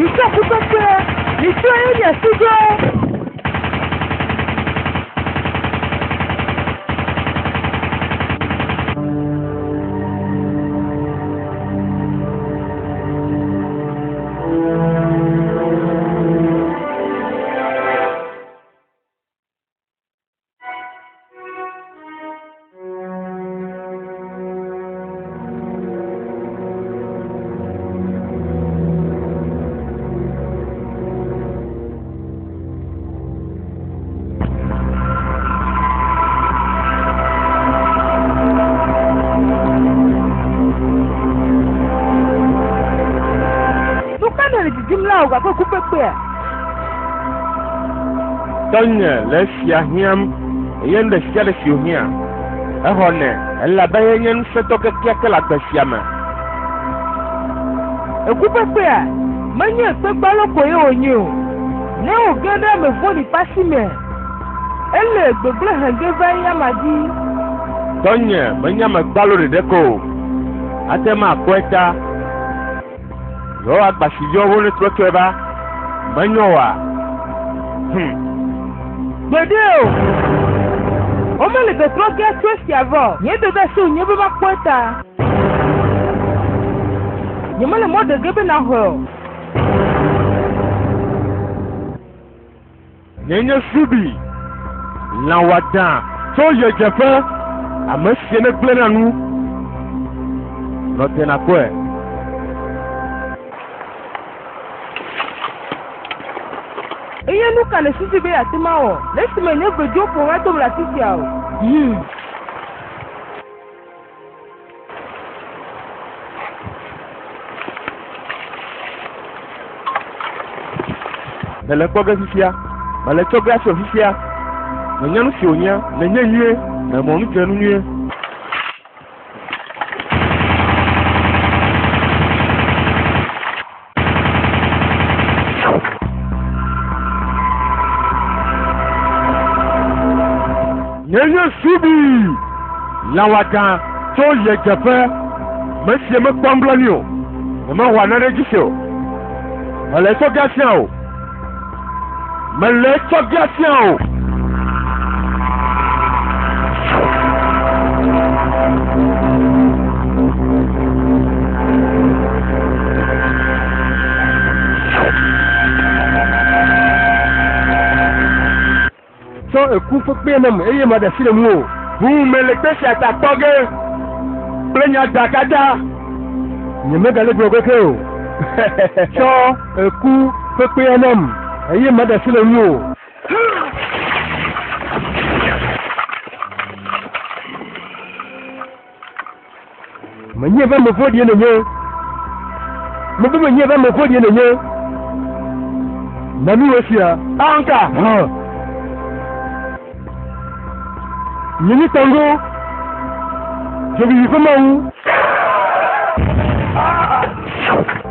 Mitsɔ fukpekpea, mitsɔe ye miasi ɖo. Nu ka nèle didim na wò gake kukpekpea? Tɔnye le esia hiãm eye nu ɖe sia ɖe si wòhiã, exɔnɛ elabe eyae nye ŋusẽtɔ kekeake le agbe sia me. Ekukpekpea menye kpe gbalo ko ye wònye o. Ne wòge ɖe ame vɔ̃ɖi ƒe asi mea, ele gbegblẽ he ge va eyama dzi. Tɔnye menye ame gbalo ɖeɖe ko o, ate ŋu akpɔ eta. Yehowa gba si yɔ wo ne trɔ tsɔe va. Menyo oa? Hum. Gbeɖe o! Womele tɔtrɔ ge tso esia vɔ o. Nye dɔdeasi wònye be makpɔ eta. Nyemele mɔ ɖe ge be nàxɔe o. Nyee nye Zubi, lã wɔadã tso ɣedzeƒe, ame si negblẽna nu. Nɔ te nàkpɔe. Eye nu ka nèsusu be yeate ŋu awɔ le esime nye gbe dzo ƒo va dom le afi sia o? Hum. Mele kpɔ ge fifia. Mele tsɔ ge atsɔ fifia. Menya nu si wònye. Menye nyuie. Memɔ nu dze nu nyuie. Nye nye Zubi, lã wɔadã tso ɣedzeƒe. Mesie mekpɔ nublanui o, nyemewɔa nane dzi se o. Mele etsɔ ge afia o. Mele etsɔ ge afia o. Tsɔ eku ƒe kpea nam eye maɖe asi le ŋuwò. Ʋu mele kpe sia ta kpɔ ge kple nya dakada. Nyemegale gblɔ ge ke o. Tsɔ eku ƒe kpea nam eye maɖe asi le ŋuwò. Menye be ame vɔ̃ɖie nènye. Mebe menye be ame vɔ̃ɖie nènye. Na mí wò esia. Anka! Hã. Nye nye tango. Dzobibi ƒe mawu.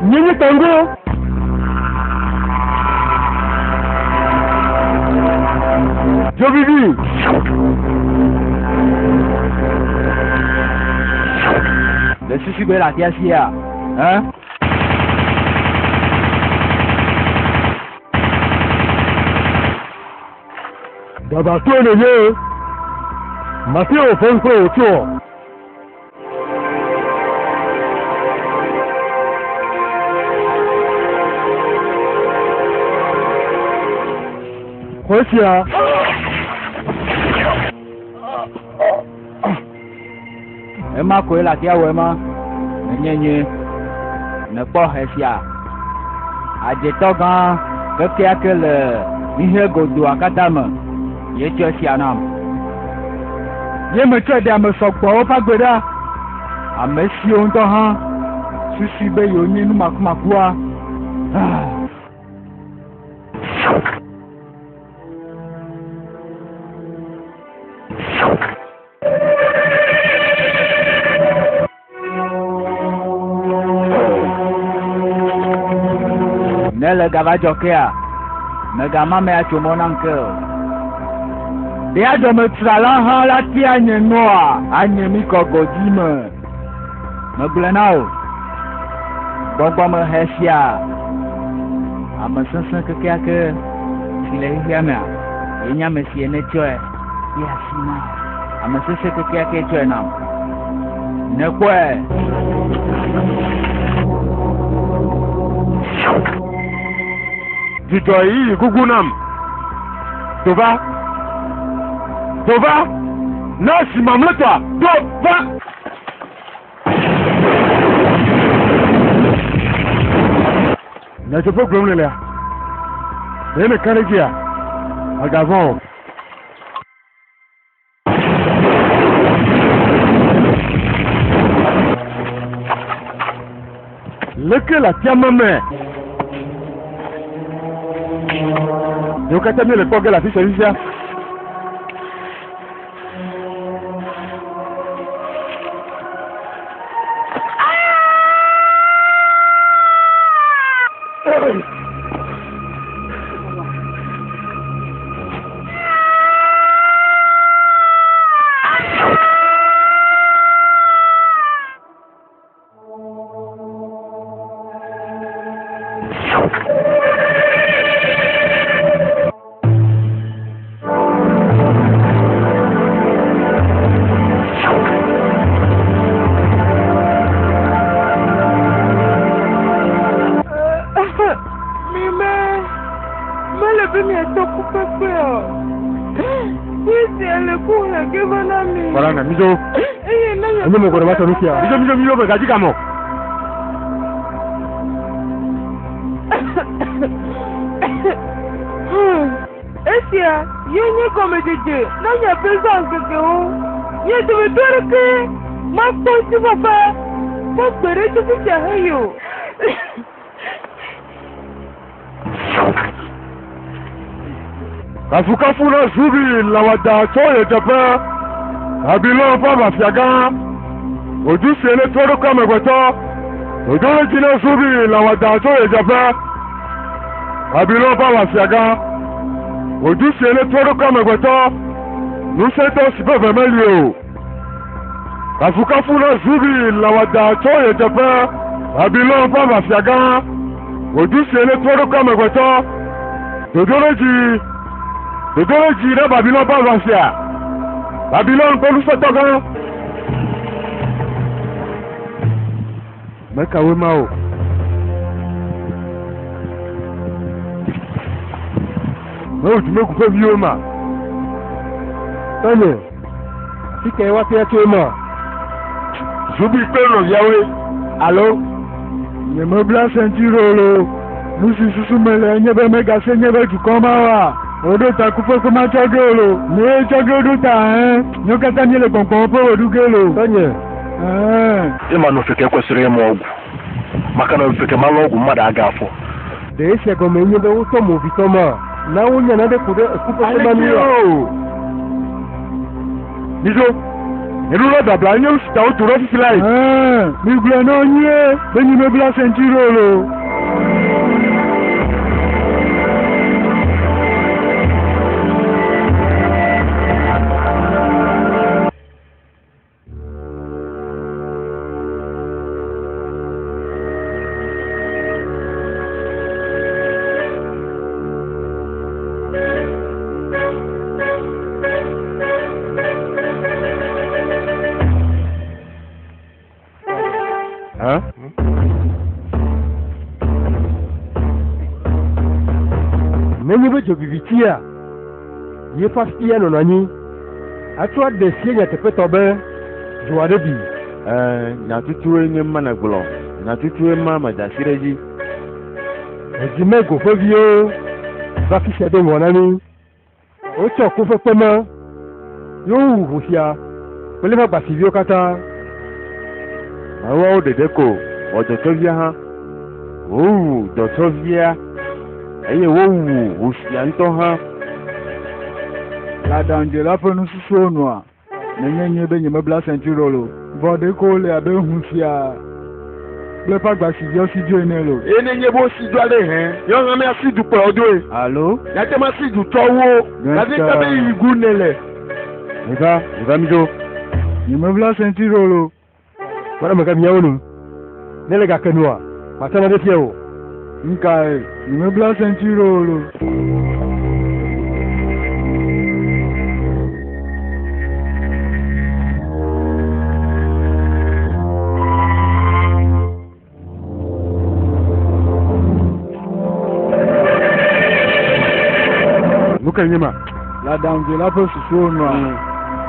Nye nye tango. Dzobibi. Le susu be le atia sia, eh? Dadatɔe nènye. Mateo ƒe ŋkɔe wòtsɔ. Xɔ esia. Ema koe le atia wɔ ema. Menye nyuie. Nèkpɔ xe sia. Adzetɔ gã kekeake le xexe godoa katã me ye tsɔ esia nam. Ye metsɔe ɖe ame sɔgbɔwo ƒe agbe ɖa. Ame siwo ŋutɔ hã susui be yewonye nu makumakua. Ah. Ne le gava dzɔ kea, mègama amea tso mɔ nam ke o. Ɖe adzɔmetrala hã la tia nye nɔa anye mi kɔ godzi me. Megblɔe na wò, gbɔgbɔmehe sia Ame sesẽ kekeake si le xexea mea, ye nye ame si netsɔe de asi na. Ame sesẽ kekeake tsɔe nam. Nekpɔe. Dzidzɔ ɣeyiɣi gugu nam. Do va. Do va. Na zi mamlɛtɔa. Do va. Nyateƒe gblɔm nèlea? Ɖe nèka ɖe edzia? Mègavɔ̃ o. Leke le atia ma me? Míawo katã míele kpɔ ge le afi sia fifia. Mi me mele be miatɔ ku kpekpe o. Kristi le ku he ge va na mi. Kɔrɔna, midzo. Eye ne nye. Enye mo kɔrɔ ma tɔ nu sia. Midzo, midzo, midzo, megadzi gamɔ. Esia ye nye gɔmedzedze na nye ƒe zã ŋkekewo. Nye dometɔ aɖeke makpɔ ŋutifafa ƒe gbe ɖe tso fifia heyi o. Kafukafu na Zubi lawada tso ɣedzeƒe, Babilon ƒe aʋafia gã. Wòdu sie ne trɔ ɖokui amegbetɔ. Dodoɖedzi na Zubi lawada tso ɣedzeƒe, Babilon ƒe aʋafia gã. Wòdu sie ne trɔ ɖokui amegbetɔ. Ŋusẽtɔ si ƒe ʋe meli o. Kafukafu na Zubi lawada tso ɣedzeƒe, Babilon ƒe aʋafia gã. Wòdu sie ne trɔ ɖokui amegbetɔ. Dodoɖedzi, dodoɖedzi ɖe Babilon ƒe aʋafia. Babilon ƒe ŋusẽtɔ gã. Mekawoe ma o. Mewò dumegu ƒe viwo ma. Tɔnye, afi kae woate atso ema? Zubi kple nɔviawoe, alo? Nyemebla sentiro loo. Nu si susu mele enye be megase nye be dukɔ ma oa. Woɖo ta kuƒe ko matsɔ ge o loo. Nyee tsɔ ge ɖo ta hẽ. Míawo katã míele gbɔgbɔm ƒe ɣe ɖu ge loo. Tɔnye. Ɛ̃. Ị ma na ofeke kwesịrị ịma ọgwụ maka na ofeke mara ọgwụ mmadụ aga afọ. Ɖe esia gɔmee nye be wotɔ movitɔ ma na wonya nane ku ɖe eku ƒe se ma Aleke nua? o? Midzo, nye nu la babla nye nu si ta wotu ɖo fifi lae. Ɛ̃, migblɔe na wo nyuie be nyemebla sentiro loo. Hã? Nenye be dzobibitia yeƒe afia nɔnɔ anyi atsɔ aɖe fia nyateƒetɔ be dzo aɖe bi. Ɛ̃, nyatutue nye ma nègblɔ. Nyatutue ma meda asi ɖe edzi. Edzime go ƒe viwo va fi sia do ŋɔ na mí. Wotsɔ ku ƒe kpe ma ye wowu ʋu sia kple eƒe agbasiviwo katã. Menye woawo ɖeɖe ko o, vɔ dɔtsɔvia hã. Wowu dɔtsɔvia eye wowu ʋu sia ŋutɔ hã. Le aɖaŋudzela ƒe nususuwo nua, menye nyuie be nyemebla sentiro o. Vɔ ɖeko wole abe hũ sia kple eƒe agbasiviawo si dzo ene loo. Eye nenye be wosi du aɖe hẽ, míawo hã míasi du kplɔ wo doe. Alo? Míate ŋu asi du tsɔ wu wo. Gake Gãtɔ. be yi gu nèle. Miva, miva midzo. Nyemebla sentiro loo. Kpɔ ɖe mege miawo nu. Ne le gake nua, mate naɖe fia o. Nukae? Nyemebla sentiro o lo. Nu kae nye ma? Le aɖaŋudzela ƒe susuwo nua,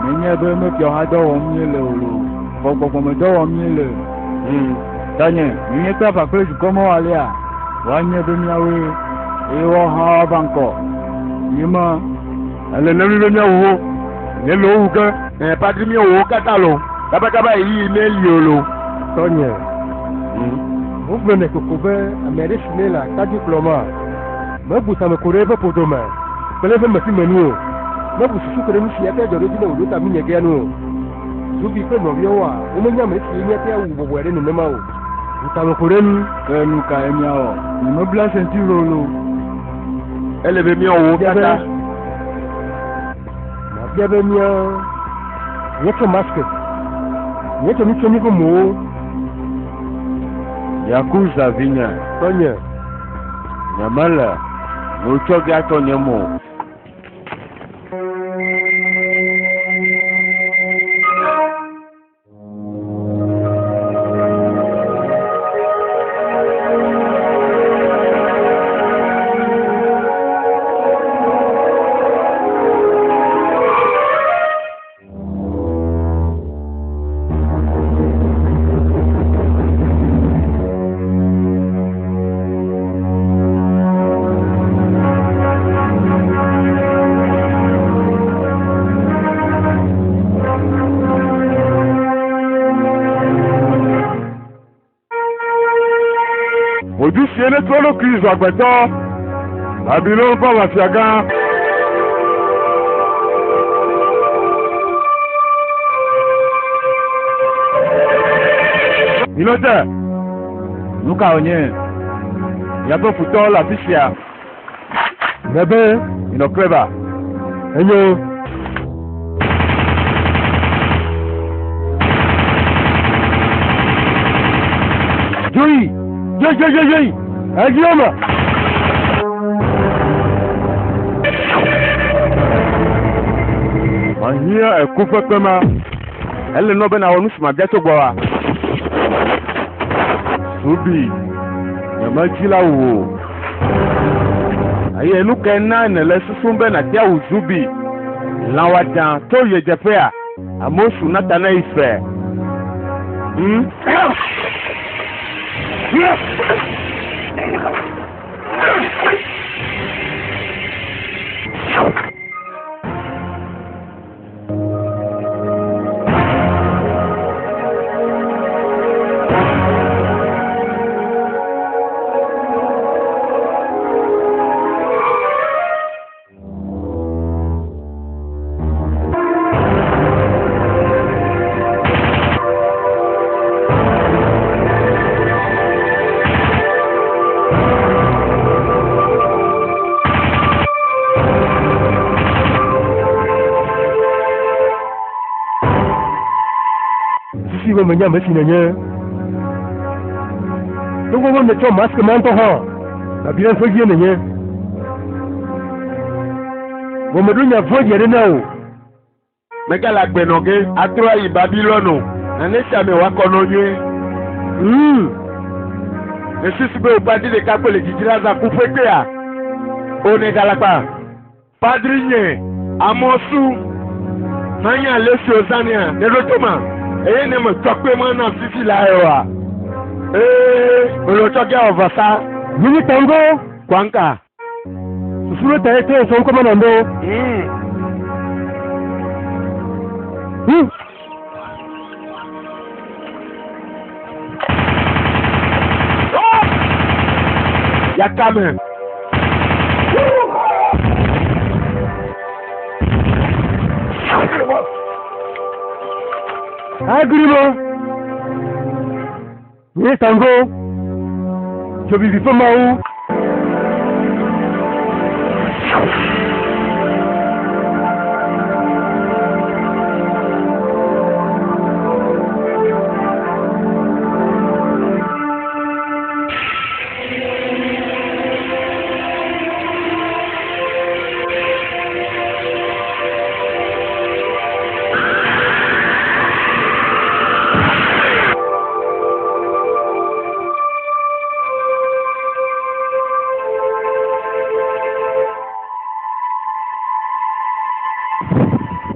menye be mefiaha dɔ wɔm míele o loo, vɔ gbɔgbɔmedɔ wɔm míele. Tanye, ne míekpe aʋa kple dukɔ mawo alea, woanye be míawoe, eye woawo hã woava ŋkɔ. Nye ma. Ele na mí be míawu wo. Míele wo wu ge. Ẽ, padri míewu wo katã loo. Kabakaba ɣeyiɣi meli o loo. Tɔnye, wogblɔnɛ kokoko be ame aɖe si ne le atadi kplɔma, mebu tame ko ɖe eƒe ƒodome kple eƒe mefime nu o. Mebu susu ko ɖe nu si ate adzɔ ɖe edzi ne wòɖo ta minye gea nu o. Zubi kple nɔviawoa, womenya ame si míate awu bɔbɔe aɖe nenema o. Bu tame ko ɖe enu. Ke nu kae míawɔ? Nyemebla sentiro loo. Ele be míawɔ wo katã. Mabia be mía míetsɔ mask, míetsɔ nu tsyɔ míaƒe mowo. Yakuza vinye. Tɔnye. Nyemele nu tsɔ ge atsɔ nye mo o. Vodun sie ne trɔ ɖokui zu agbetɔ, Babilon ƒe aʋafiagã. Minɔ te! Nu ka wònye? Miaƒe futɔwo le afi sia. Mebe. Minɔ klẽba. Enyo. Dzoyi! Dzoyi, dzoyi, dzoyi, dzoyi! Edzi wo me! Mahiã eku ƒe kpe ma. Ele nɔ be nàwɔ nu si mabia tso gbɔwòa? Subi, nyemedzi la wu o. Eye nu kae na nèle susum be nàte awu Zubi, lã wɔadã tso ɣedzeƒea, amewo su Natanael fe? Hm? Sisi be menye ame si nènye. Togbɔ be nètsɔ mask ma ŋutɔ hã, Babilon ƒe vie nènye. Vɔ meɖo nya vɔ̃ɖi aɖe na wò. Megale agbe nɔ ge atrɔ ayi Babilon o. Nane sia me wòakɔ nɔ nyuie. Nèsusu be wò padri ɖeka koe le dzidzra zã ku ƒe kpea? O, nègalakpa. Padri nye Amɔsu. Manya ale si wozãnɛa? Nèɖo to ma? Eye ne metsɔ kpe ma nam fifi lae oa? Ee, mele tsɔ ge awɔ vɔsa. Nyinyi tango. Kwanka. Susu ɖe ta ye to sɔ ŋkɔ ma nam ɖo. Yakame. Agrimo. Nye tango. Dzobibi ƒe Mawu.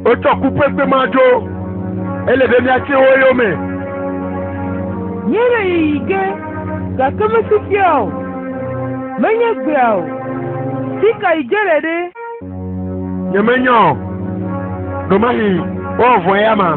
Wotsɔ ku ƒe kpe ma dzo. Ele be míatsi wo yome. Míele yiyi ge, gake mesifia o. Menye gbea o. Fika yi dze le ɖe? Nyemenya o. Ɖomahi woawɔ vɔ̃ ya ma.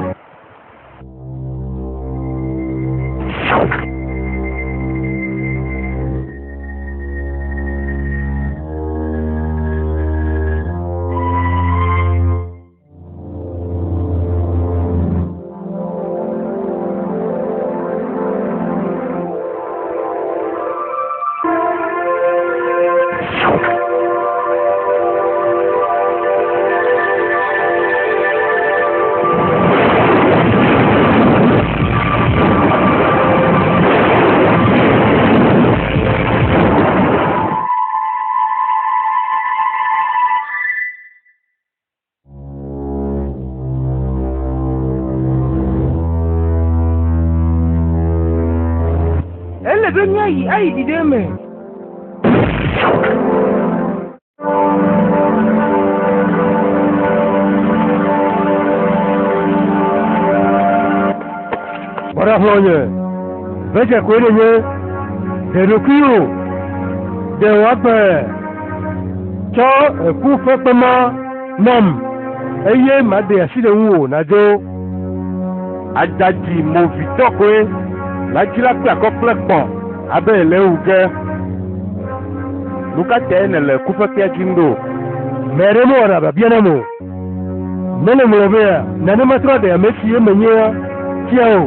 Ele be míayi ayi ɖi ɖe eme. Bɔɖa xlɔ̃nye, vedze koe nenye, ɖe ɖokuiwò, ɖe wò agbe, tsɔ eku ƒe kpe ma nam, eye maɖe asi le ŋuwò nàdzo. Adzadzi movitɔ koe la dzra kple akɔ kple kpɔ̃ abe ele ewu ge. Nu ka tae nèle kuƒekpea dzim ɖo? Ame aɖe mewɔna biabia nam o. Ne nèŋlɔ bea, nane matrɔ aɖe ame si emenyea fia o.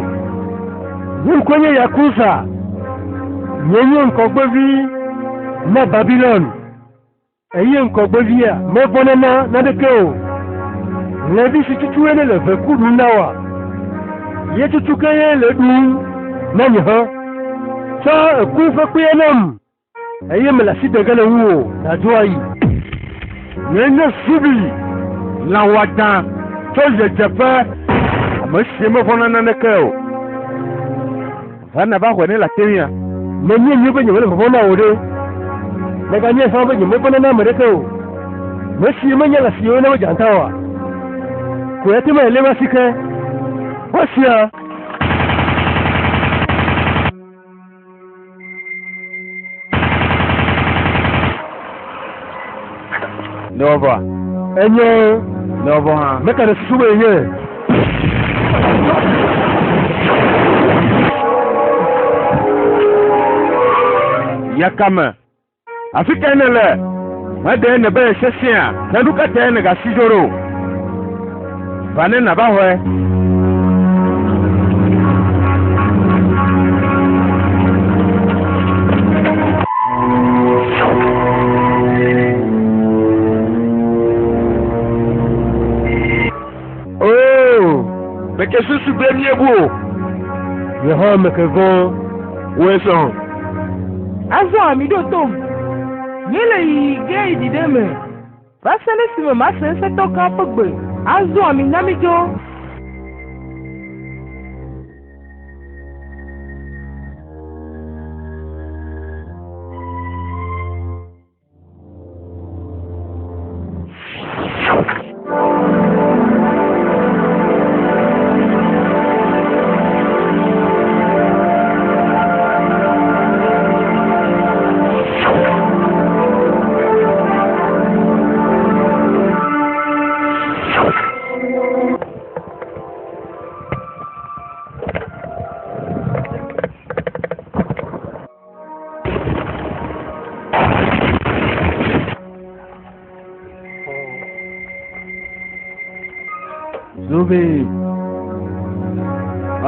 Nye ŋkɔe nye Yakuza. Nye nye ŋkɔgbevi na Babilon. Eye ŋkɔgbevia mevɔ̃na na naneke o. Lẽvi si tutue ne le veku ɖum na woa, ye tutu ke ye le eɖum na nye hã. Tsɔ eku ƒe kpea nam, eye mele asi de ge le ŋuwò nàdzo ayi. Nyee nye Zubi, lã wɔadã tso ɣedzeƒe, ame si mevɔ̃na naneke o. Va nàva xɔe ne le ate ŋuia? Menye nyuie be nyemele vɔvɔ̃m na wò ɖe. Meganye hã be nyemevɔ̃na na ame ɖeke o. Mesi menye lã si woyɔna be dzata oa? Koe ate ŋu além asi ke. Kpɔ esia! Ne wɔvɔa? Enye. Ne wɔvɔ hã? Meka ɖe susu be yenye. Yakame, afi kae nèle? Meɖe nèbe sesẽa, ke nu ka tae nègasi dzo ɖo? Va ne nàva xɔe. Oo, meke susu be míebu o. Nye hã meke vɔ̃. Wòe sɔ. Azɔ miɖo tom. Míele yiyi ge yi ɖi ɖe eme. Va se ɖe esime mase ŋusẽtɔ gã ƒe gbe. Azɔ mina mídzo. Zubi,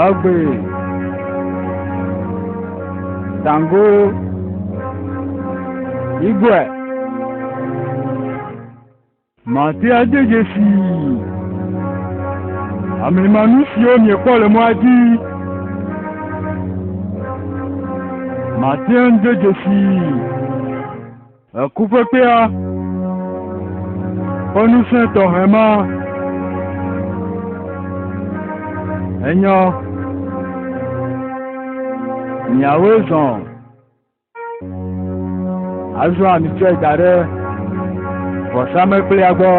Agbe, Tango, Igwe, Mate ade dzesi amemanu siwo miekpɔ le mɔa dzi. Mate ade dzesi ekuƒekpea ƒe ŋusẽ tɔxɛ ma. Enyo. Miawoe zɔ. Azɔ mitsɔe da ɖe vɔsamlekpuia gbɔ.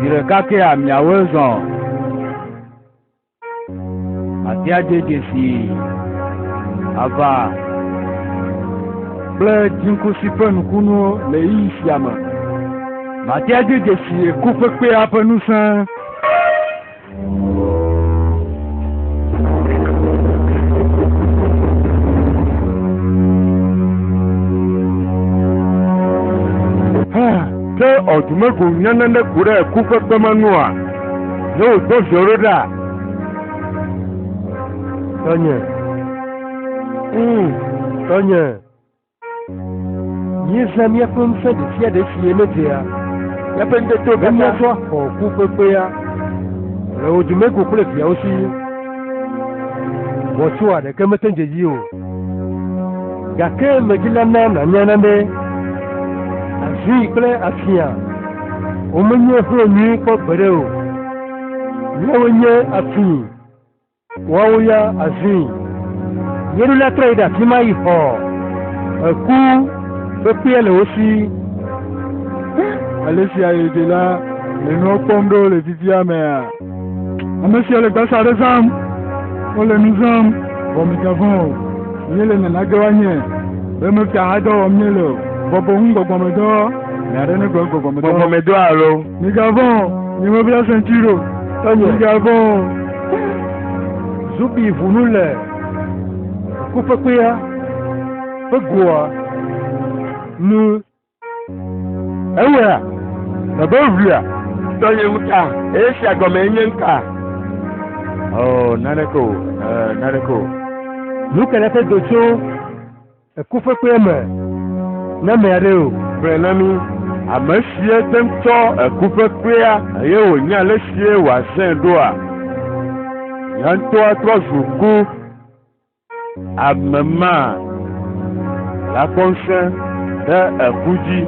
Zi ɖeka kea miawoe zɔ. Matia de dzesi aʋa kple dziŋkusi ƒe nukunuwo le ɣeyiɣi sia me. Matia de dzesi eku ƒe kpea ƒe ŋusẽ. Ke ɔdumego nya nane ku ɖe ku ƒe kpe ma nua? Ne wòdɔ viawo ɖo ɖa? Tɔnye. Tɔnye. Míezã míaƒe ŋusẽ ɖe sia ɖe si medzea. Míaƒe ŋutetewo Be katã. míatsɔ axɔ ku kpekpea le Odumego kple viawo si. Vɔ tsoa ɖeke mete dze dzi o. Gake medzi la na nànya nane. Azui kple afia womenye xlɔ̃ nyui kpɔ gbeɖe o. Míawoe nye afi, woawo ya azui. Míeɖo la trɔ yi ɖe afi ma yi xɔ. Eku kpekpea le wo si. Ale si ayede la le nua kpɔm ɖo le vivia mea. Ame sia le gbasa ɖe zãm. Wole nu zãm. Vɔ migavɔ̃ o. Míele nana ge woanye be mefia ha dɔ wɔm míele o. Vɔ boŋ gbɔgbɔmedɔ. Nya aɖe negblɔ gbɔgbɔmedɔ. Gbɔgbɔmedɔ alo? Migavɔ̃ o. Nyemebla sentiro. Tɔnye. Migavɔ̃ o. Zubi ʋu nu le kukpekpea ƒe goa nu. Ewɔa? Ebe ʋlia? Tɔnye ŋuta. Esia gɔme nye ŋka. Oh, naneke o. Naneke o. Nu ka le te do tso ekuƒekpea me na ame aɖe o? Gblɔe na mí. Ame sie te ŋu tsɔ ekuƒekpea eye wònya ale sie wòazãe ɖoa? Nye ŋutɔ atrɔ zu ku. Ame ma la kpɔ ŋusẽ ɖe eku dzi.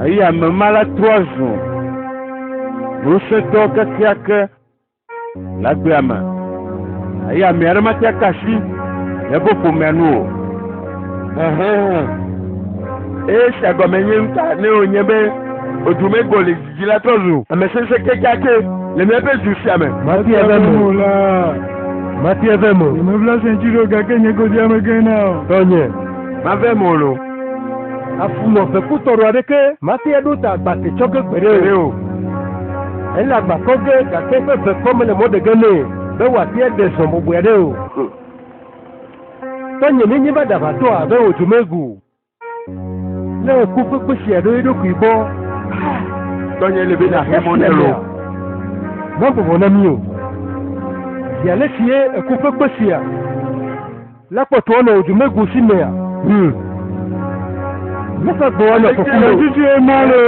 Eye ame ma la trɔ zu ŋusẽtɔ kekeake le agbea me. Eye ame aɖe mate aka asi eƒe ƒomea nu o. Ɛhɛn. Esia gɔme nye ŋuta ne wònye be Odumego le dzidzi la trɔ zu ame sesẽ kekeake le míaƒe du sia me. Matia ve me o. la. Matia ve me o. Nyemebla sentiro gake nye godia megena o. Tɔnye. Mave me o lo. Afunɔ vekutɔɖo aɖeke matia ɖo ta agbate tsɔ ge gbeɖe Gbeɖe o. o. Ele agbakɔ ge gake eƒe vekɔ mele mɔ ɖe ge nɛ be wòatea ɖe zɔ bɔbɔe aɖe o. Tɔnye nenye be aɖaʋatɔ abe Odumego. Ne eku kpekpe sia ɖo eɖokui gbɔ. Tɔnye le be na xe mɔ nɛ lo. Mevɔvɔ na mí o. Zi ale si ye eku kpekpe sia la kpɔtɔ nɔ Odumego si mea. Míaƒe agbewo nɔ afɔku me. Sentiro ma le.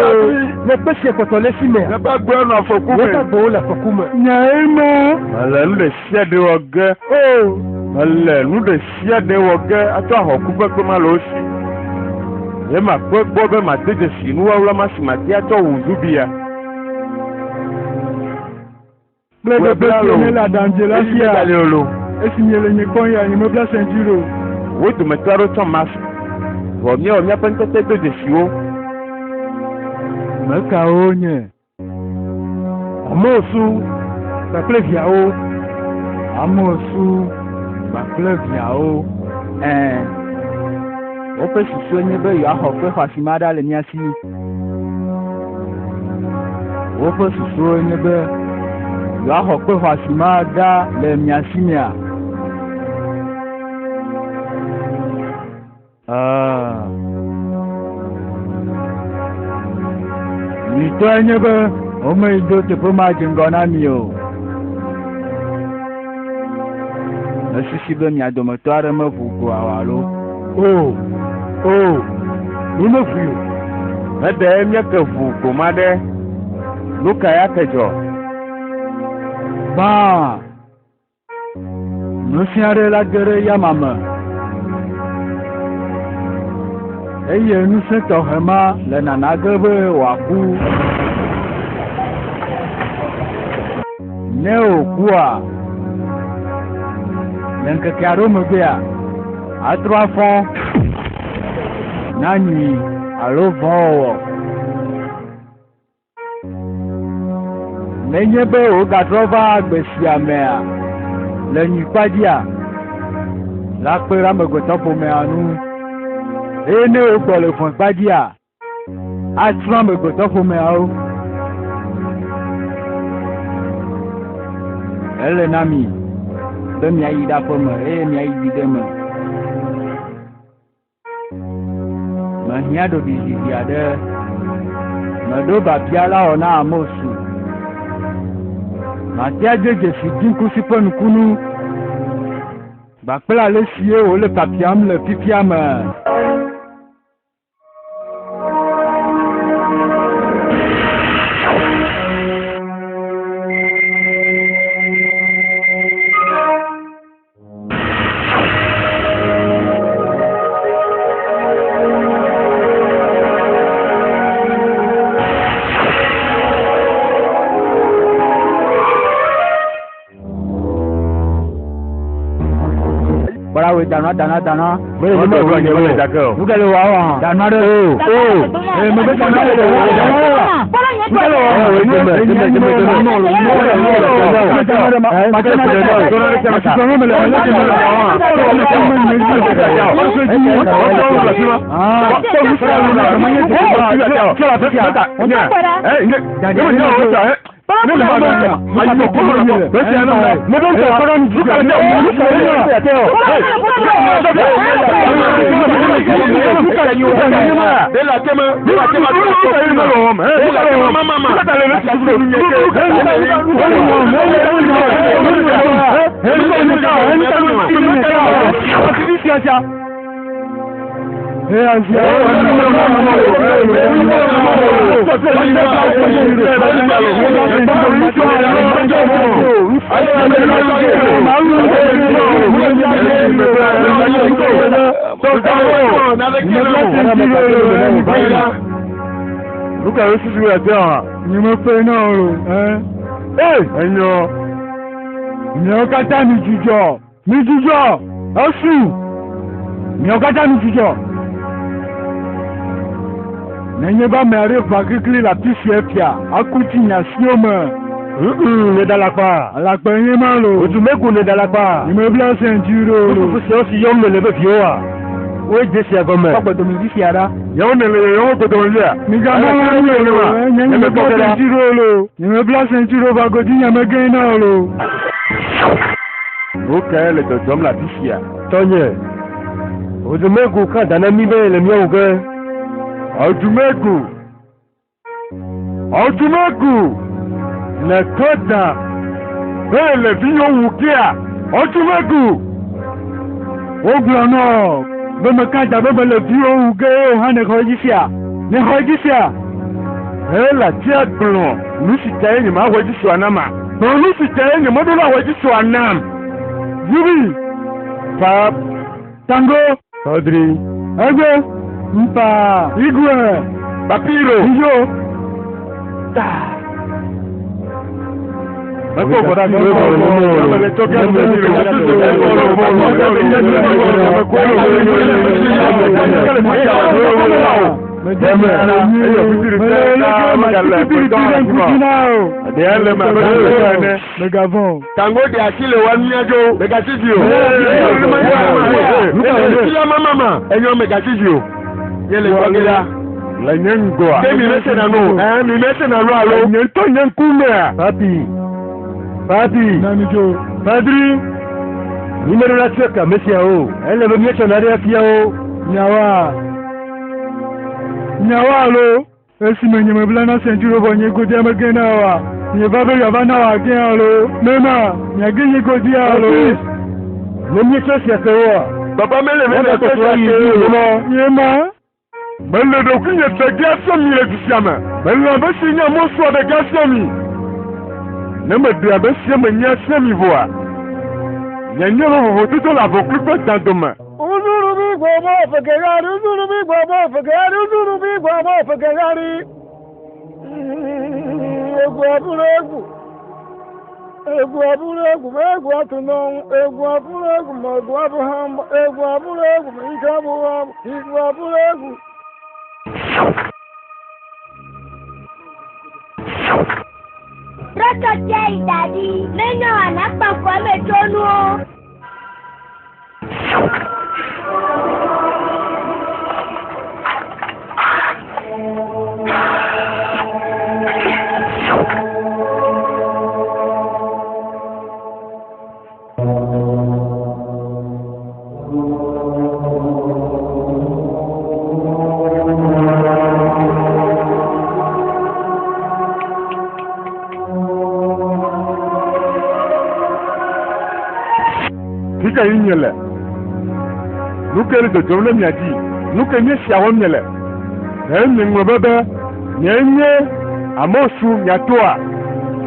Ne kpe sia kpɔtɔ le esi mea. Míaƒe agbewo nɔ afɔku me. Míaƒe agbewo le afɔku me. Nyae ma. Mele nu ɖe sia ɖe wɔ ge. O. Mele nu ɖe sia ɖe wɔ ge atsɔ axɔ ku ƒe kpe ma le wo si. Ye makpɔe gbɔ be made dzesi nuwɔwla ma si mate atsɔ wu Zubia. Kple ɖeƒe si ne le aɖaŋudzela Esi sia. megali o lo. Esi miele nye kpɔm ya nyemebla sentiro. Wo dometɔ aɖewo tsɔ mask. Vɔ míewɔ míaƒe ŋutete do dzesiwo. Mekawo nye? Amosu kpakple viawo. Amosu kpakple viawo. Ɛ̃. Woƒe susue nye be yewoaxɔ kpe xɔasi ma ɖa le mía si. Woƒe susue nye be yewoaxɔ kpe xɔasi ma ɖa le mia si mea? Nyuitɔe nye be womeyi ɖo teƒe ma dze ŋgɔ na mi o. Mesusu be mia dometɔ aɖe meʋu goa o alo? O, o, mímeʋui o. Meɖe míeke ʋu go ma ɖe. Nu ka ya ke dzɔ? Gbã, ŋusẽ aɖe la ge ɖe yama me. Eye ŋusẽ tɔxɛ ma le nana ge be wòaku. Ne wòkua, le ŋkeke aɖewo megbea, atrɔ afɔ na nyui alo vɔ̃wɔwɔ. Nenye be wògatrɔ va agbe sia mea, le nyuikpa dzia, la kpe ɖe amegbetɔƒomea ŋu. Eye ne wògbɔ le vɔ̃kpa dzia, atsrɔ̃ amegbetɔƒomeawo. Ele na mi be miayi ɖe aƒeme eye miayi dzi ɖe eme. Mehiã ɖoɖoezizi aɖe. Meɖo biabia la wɔ na Amosu. Matea dze dzesi dziŋkusi ƒe nukunu kpakple ale sie wòle fiafiam le fifia me. Kpɔɖa woe danɔ danɔ danɔ. Mele ni mele ni mele dake o. Nu ke le wa wa. Danɔ ɖe. O o. Ee mebe danɔ ɖe. Nu ke le wa wa. Deme deme deme deme. Nuka ye susu ya te hã? Nyemeƒe na o. Ee, enyo. Miawo katã mi dzudzɔ. Mi dzudzɔ. Esu. Miawo katã mi dzudzɔ. Nenye be ame aɖe ʋã kikli le afi sia fia, aku tsi nye asiwo me. Ne da alakpa. Alakpa nye ma lo. Otumegu ne da alakpa. Nyemebla sɛntsi ɖo o. Nufufu siawo si yɔm nèle be viwoa, woe dze sia gɔme. Kpɔ gbedomevi sia ɖa. Yawo nèle yɔyɔm gbedomevi Migamɔ Alakpa nu nye o. ma. Nye nyemebla Nyemekpɔ ɖa. sɛntsi ɖo o lo. Nyemebla sɛntsi ɖo va godi nyemegẽ na o lo. Nu kae le dzɔdzɔm le afi sia? Tɔnye, Otumegu ka da na mí be le míawu ge. Otumegu. Otumegu. Le kɔ da. Be le viwo wu gea. Otumegu. Wogblɔ nɔ be meka da be mele viwo wu ge eye wò hã nèxɔ edzi sia. Nèxɔ edzi sia. Hela tia gblɔ nu si ta ye nyemawɔ edzi sua nam a. Gblɔ nu si ta ye nyemeɖo la wɔ edzi sua nam. Zubi. Pap. Tango. Tɔdri. Egbe. Mpa. Igwe. Papiro. Idzo. Ta. Mekpɔ gbɔdɔ Megavɔn. Tango de asi le wa miadzo megasisi o. Sia mama enyo megasisi o. Ye le gbɔge la. Le nye ŋgɔa. Ke mi mese na nu. Ɛ mi mese na nu alo. Nye ŋutɔ nye ŋkumea. Papi. Papi. Namidzo. Padri. Mímeɖo la tse kame siawo. Ele be míetsɔ na ɖe afia wo. Nyawa. Nyawa alo. Esime nyemebla na sɛntsi ɖo vɔ nye godia mege na oa. Nye va be yeava na wòage alo. Mema, miage nye godia alo. Ne míetsɔ sia ke woa. Papa mele mele Míagakpɔtɔ tɔ ayi sia dzi ke o. o. Nye ma. Mele ɖokuinye te ge afia mi le du sia me. Mele abe si nye mɔsua ɖe ge afia mi. Ne meɖe abe sia menye afia mi vɔa, mianye be vovototo le avɔklu kple dan dome. Egwu abụrụ egwu egwu abụrụ egwu ma egwu atụ n'ọnwụ egwu abụrụ egwu ma ọgụ abụghị mgba egwu abụrụ egwu ma ike abụghị abụ egwu abụrụ egwu. Lɔ tsɔtsia yi da ɖi. Ne enyo oa, nàkpa ŋku emetsonuwo. Fika yi miele? Nu ke le dzɔdzɔm ɖe mia dzi? Nu ke nye sia wɔm miele? Ɖe mieŋlɔ be be nyee nye Amosu mia toa?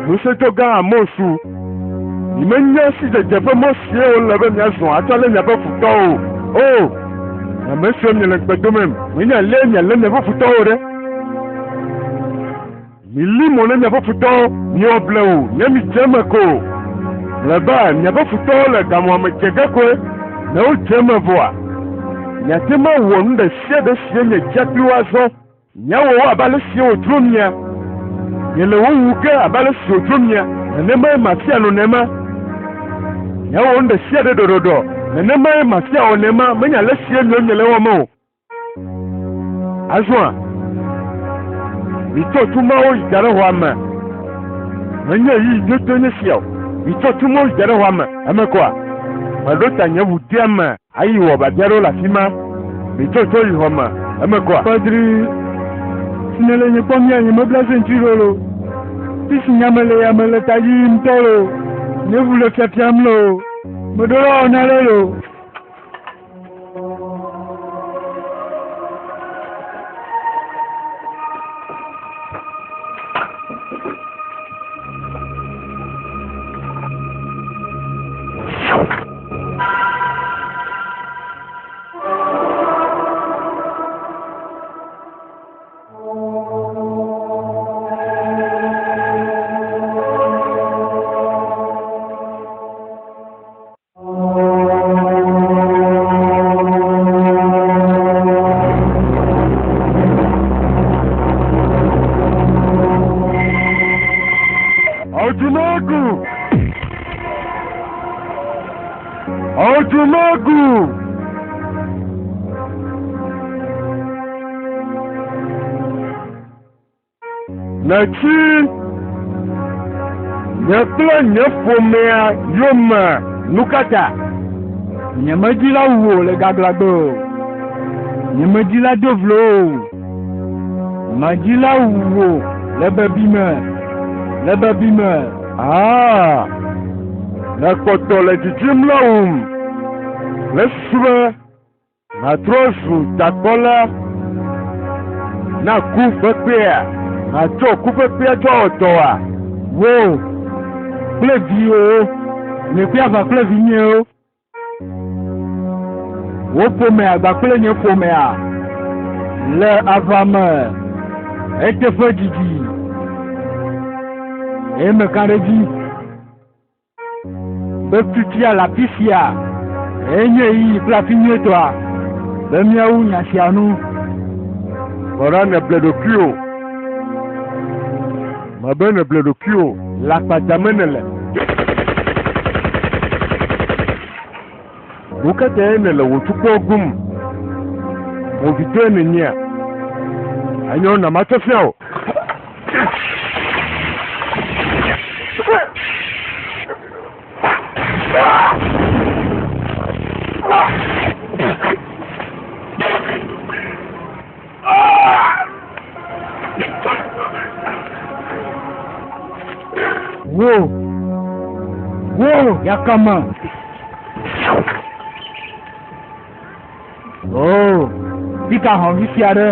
Ŋusẽtɔ gã Amosu. Mímenya sidzedze ƒe mɔ sie wòle be míazɔ atsɔ alé miaƒe futɔwo o. O, ame siwo miele ŋukpe domem, menye alee mialé miaƒe futɔwo o ɖe? Mili mo na miaƒe futɔwo, miwɔ blewu ne midze eme ko. Mlɔeba miaƒe futɔwo le gamɔa me dze ge koe. Ne wodze eme vɔa, miate ŋu awɔ nu ɖe sia ɖe si miedzia kpli wo azɔ. Miawɔ wo abe ale si wòdzro mia. Miele wo wu ge abe ale si wòdzro mia. Nenemae mafia nu nema. Miawɔ nu ɖe sia ɖe ɖɔɖɔɖɔ. Nenemae mafia wɔ nema, menye ale si miawo miele ewɔm o. Azɔa, mitsɔ tu mawo yi da ɖe xɔa me. Menye ɣeyiɣi nyuitɔe nye sia o. Mitsɔ tu mawo yi da ɖe xɔa me. Eme kɔa? Meɖo ta nye ʋudea me. Ayi wɔ biabia ɖewo le afi ma. Mitsɔ tsɔ yi xɔ me. Eme kɔa? Padri, si nèle nye kpɔm ya, nyemebla sentri ɖo loo. Fisi nya mele ya mele ta dzi yim ŋutɔ loo. Nye ʋu le fiafiam loo. Meɖo la wɔ nane loo. Ojumagu! Ojumagu! Nètsi nye kple nye ƒomea yome nukata? Nyemedi la wu wò le gaglãgbe o. Nyemedi la do vlo o. Medi la wu wò le bebime, le bebime. Aa, nèkpɔtɔ le dzidzim la wum le susu be Matrɔ zu takpɔla na ku ƒe kpea. Matsɔ ku ƒe kpea tsɔ wɔ dɔa. Wò kple viwòwo miekpe aʋa kple vinyewo. Wò ƒomea kpakple nye ƒomea le aʋa me eteƒe didi eye meka ɖe edzi be fifia le afi sia enye ɣeyiɣi kple afi nyuitɔa be míawu nya sia nu. Kpɔ ɖa nèble ɖokuiwò. Mebe nèble ɖokuiwò le akpata me nèle. Nu ka tae nèle wò tukpewo gum? Movitɔe nènyea? Enyo, na matsɔ fia wò. Wò, wò yakame. Oh, fika hɔ̃vi sia ɖe?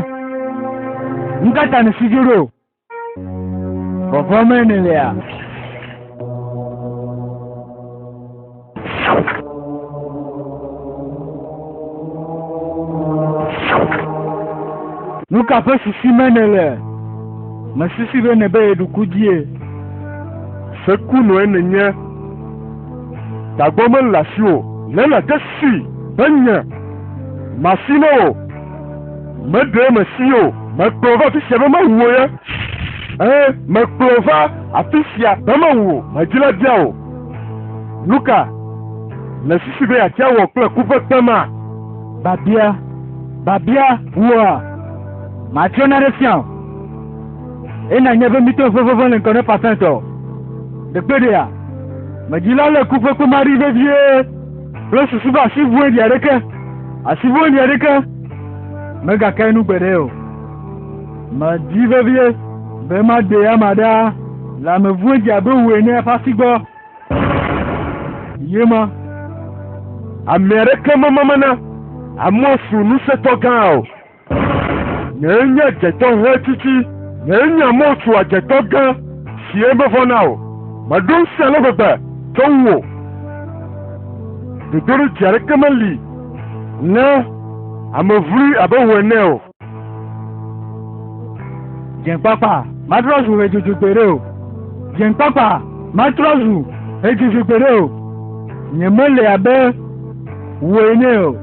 Nu ka ta nèsi dzo ɖo? Vɔvɔ̃ mee nèlea? Nu ka ƒe susu me nèle? Mesusu be nèbe yeɖu ku dzie. Sekunɔe nènye. Tagbɔ mele asiwò o. Ne nàde sii be nye masi na wò. Meɖe eme si o. Mekplɔ wò va afi sia be mawu wò ya. Ẽ, mekplɔ wò va afi sia be mewu wò, medzi la bia wò. Nu ka nèsusu be yeate awɔ kple ku ƒe kpe ma? Biabia, biabia, wòa, matsɔ nane fia wò. Eye nànya be mítɔ ƒe vɔvɔ̃ le ŋkɔ ne parfɛ̃tɔ. Ɖekpeɖea, medzi la lé ku ƒe kpe ma ɖi vevie kple susu be asi vɔ̃ɖi aɖeke, asi vɔ̃ɖi aɖeke megakae nu gbeɖe o. Medi vevie be maɖe ama ɖa le ame vɔ̃ɖi abe wò ene ƒe asi gbɔ. Ye ma. Ame aɖeke memamana amewo su ŋusẽtɔ gã o. Nyee nye dzetɔ ʋe tsitsi. Nyee nye amewo su adzetɔ gã sie mevɔ̃na o. Meɖo ŋusẽ ale gbegbe tsɔ wu wò. Dodoɖedzi aɖeke meli na ame vloe abe wò ene o. Dzenkpakpa matrɔ zu ʋedzodzo gbeɖe o. Dzenkpakpa matrɔ zu ʋedzodzo gbeɖe o. Nyemele abe wò ene o.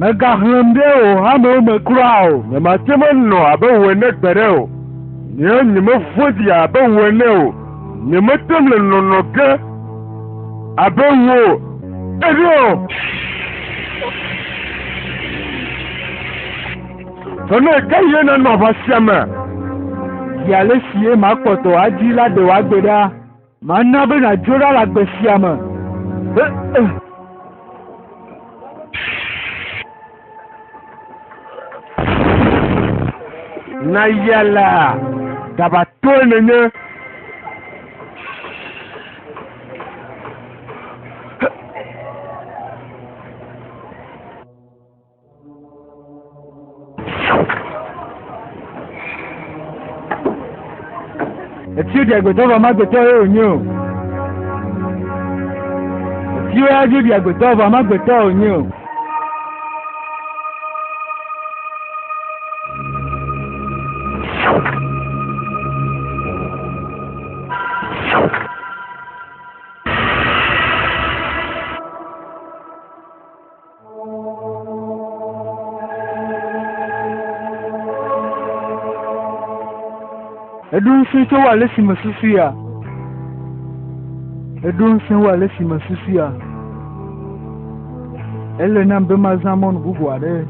Mègaxlẽm ɖe wò hamewo me kura o. Nyemate ŋu anɔ abe wò ene gbeɖe o. Nye nyemevɔ̃ɖi abe wò ene o. Nyemete ŋu le nɔnɔ ge abe wò ene o. Tɔnɔ ɣe ka ɣie nànɔ aʋa sia me? Zi ale si ye makpɔtɔ adzi la ɖe wò agbe ɖa. Mana be nàdzo ɖa le agbe sia me. Nayala, dabatɔe nènye. Etsi ɖi agbetɔ vɔ amagbetɔ ye wònye o. Etsi ya dzi ɖi agbetɔ vɔ amagbetɔ wònye o. Eɖo ŋusẽ tsɔ wu ale si mesusuia? Eɖo ŋusẽ wu ale si mesusuia? Ele nam be mazã mɔnu bubu aɖe.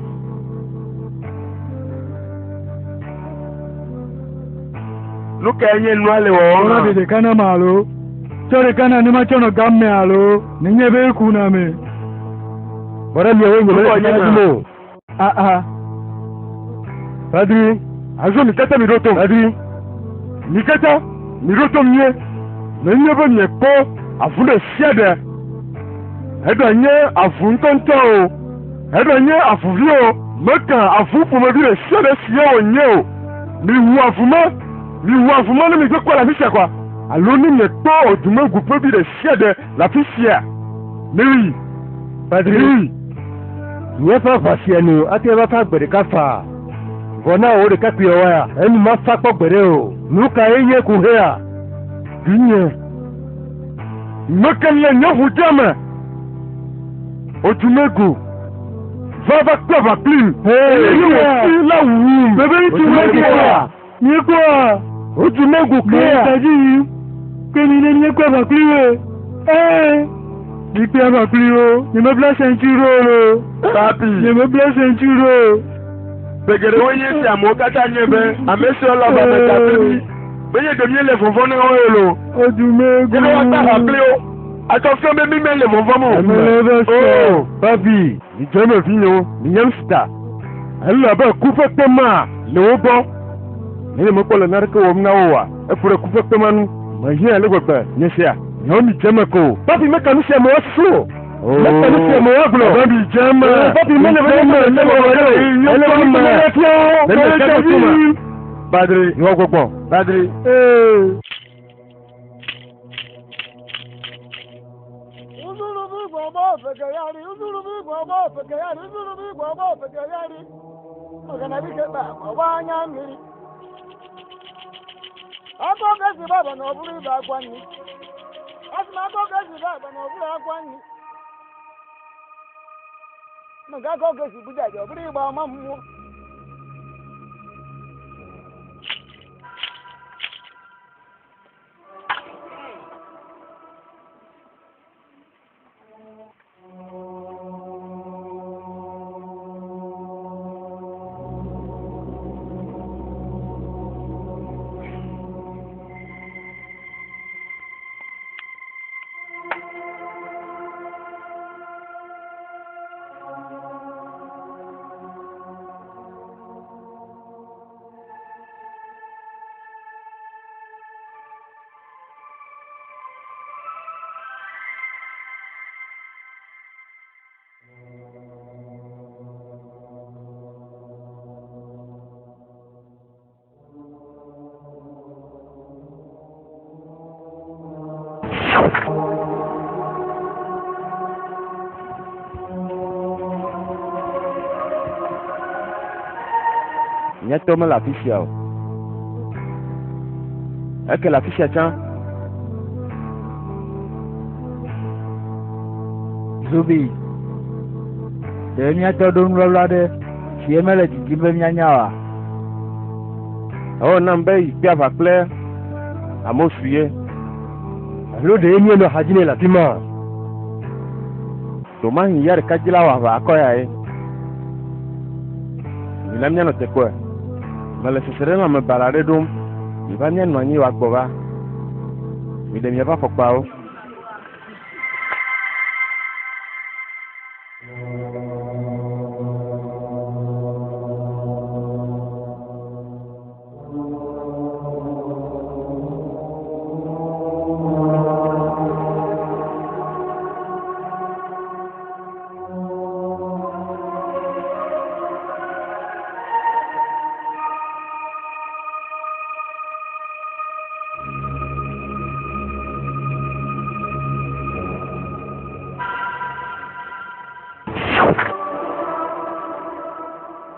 Nu kae nye nua le wɔwɔm? Tsɔ ɖeka nam alo tsɔ ɖeka nam ne matsɔ nɔ game alo nenye be eku na me. Bɔɖe miawo nye mele sika dim o. Aa. Padri, azɔ mi katã miɖo tom. Padri, mi katã miɖo tom nyuie. Nenye be miekpɔ avu ɖe sia ɖe, eɖanye avu ŋutɔŋutɔ o, eɖanye avuvi o, meka avu ƒomevi ɖe sia ɖe si ye wònye o, miwu avu ma, miwu avu ma ne migbe kpɔ le afi sia kɔa, alo ne miekpɔ odumegu ƒe vi ɖe sia ɖe le afi sia, miwui. Padri, míaƒe aʋa sia nu ate ŋu ava fa gbe ɖeka faa. Vɔ na wò ɖekakpuiawoa, enu mafa kpɔ gbeɖe o. Nu kae nye kuxia? Vinye, meke le nye ʋu me. Odumegu, va va kpe aʋa kplim. Eye wòti la wum. Bebe ŋutsu Odumegu kea, míekpɔa. Odumegu kea. Meta dzi yim. Ke mi ne míekpe aʋa kpli wo. Ee, mikpe aʋa kpli wo. Nyemebla senturo o. Papi. Nyemebla senturo o. Ƒe geɖewoe nye esi amewo katã nye be ame siwo le aʋa me ta kpli mí. Menye ɖe míele vɔvɔ̃m na wo loo. Odumegu. Ye ne woakpe aʋa kpli wo. Atsɔ fia be mí mele vɔvɔ̃m o. Amele va se. Oo, papi, midze eme vinyewo, minyam sita. Ele abe ku ƒe kpe ma le wo gbɔ. Ne nyemekpɔ le naneke wɔm na wo oa, eku ɖe ku ƒe kpe ma nu. Mehiã ale gbegbe nye sia. Miawo midze eme ko. Papi meka nu sia amewo asusu o. Meka nu sia amewo agblɔ. Be midze eme. Papi mele be nye le wɔwɔ ɖe o. Ele be midze eme fia wo. Ne mieka ɖo to me. Padri, miwɔ gbɔgbɔ. Padri. Ee. Akọ ka esi baba na ọ bụrụ ibe akwa nri. Asị m akọ ka esi baba na ọ bụrụ akwa nri. Maka akọ ka esi buja aja ọ bụrụ ịgba ama mmụọ. Mía tɔ mele afi sia o. Eke le afi sia tsã. Zubi, ɖe mía tɔ ɖo nubabla aɖe si ye mele didim be míanya oa? Ewɔ nam be yi kpe aʋa kple Amosu ye. Alo ɖe míenɔ axa dzi nɛ le afi ma? Ɖewomahi ya ɖeka dzi la wɔ aʋa akɔ ya ye. Mina míanɔ te kpɔe. Mele seselelãme baɖa aɖe ɖom. Miva míanɔ anyi wòagbɔ va. Miɖe miaƒe afɔkpawo.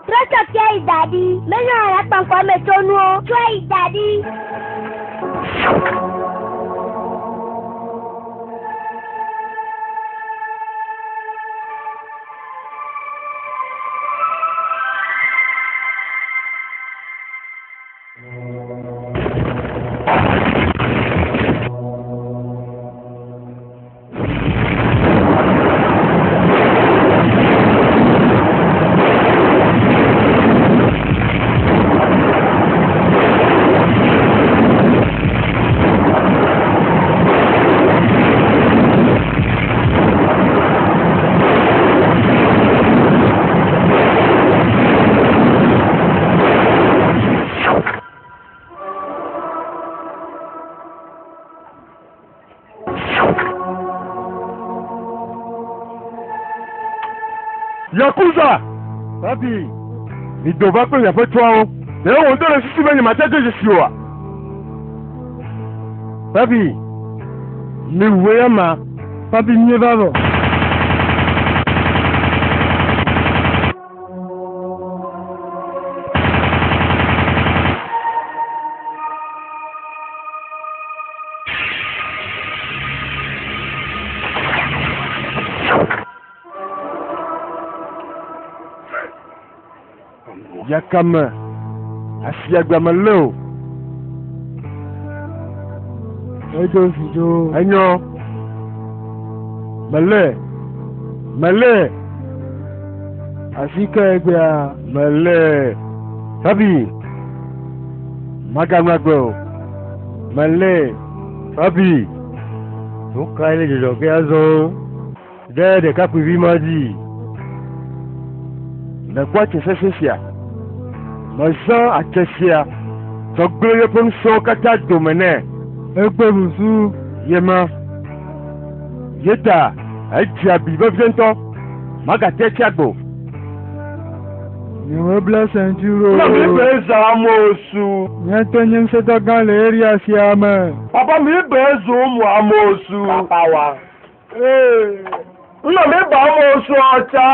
Trɔ tsɔtia yi da ɖi. Menye wò la kpaŋkɔ eme tsonuwo. Trɔe yi da ɖi. Yakuza! Papi! Mido va kple miaƒe tsɔawo. Ɖe wò ŋutɔ le susu be nyemate de dzesi oa? Papi! Miwɔe ama. Papi, míeva vɔ. Yakame, asiagba melé o. Edo si dzo. Enyo. Melé. Melé. Asi ke egbea. Melé. Fabi. Maganɔ agbe o. Melé. Fabi. Nu kae le dzɔdzɔ ge azɔ ɖe ɖekakpuivi ma dzi? Mekpɔ atse sesẽ sia. Mezã atse sia tsɔ gblẽ yeƒe ŋusẽwo katã dome nɛ. Egbe busu. Ye ma. Ye ta edze abi vevie ŋutɔ. Magate tsi agbe o. Nyemebla senturo o. Na mi be za amosu. Nye ŋutɔ nye ŋusẽtɔ gã le area sia me. Papa mi be zo mu amosu. Papa wa. Ee. Nna mi ba amosu ọcha.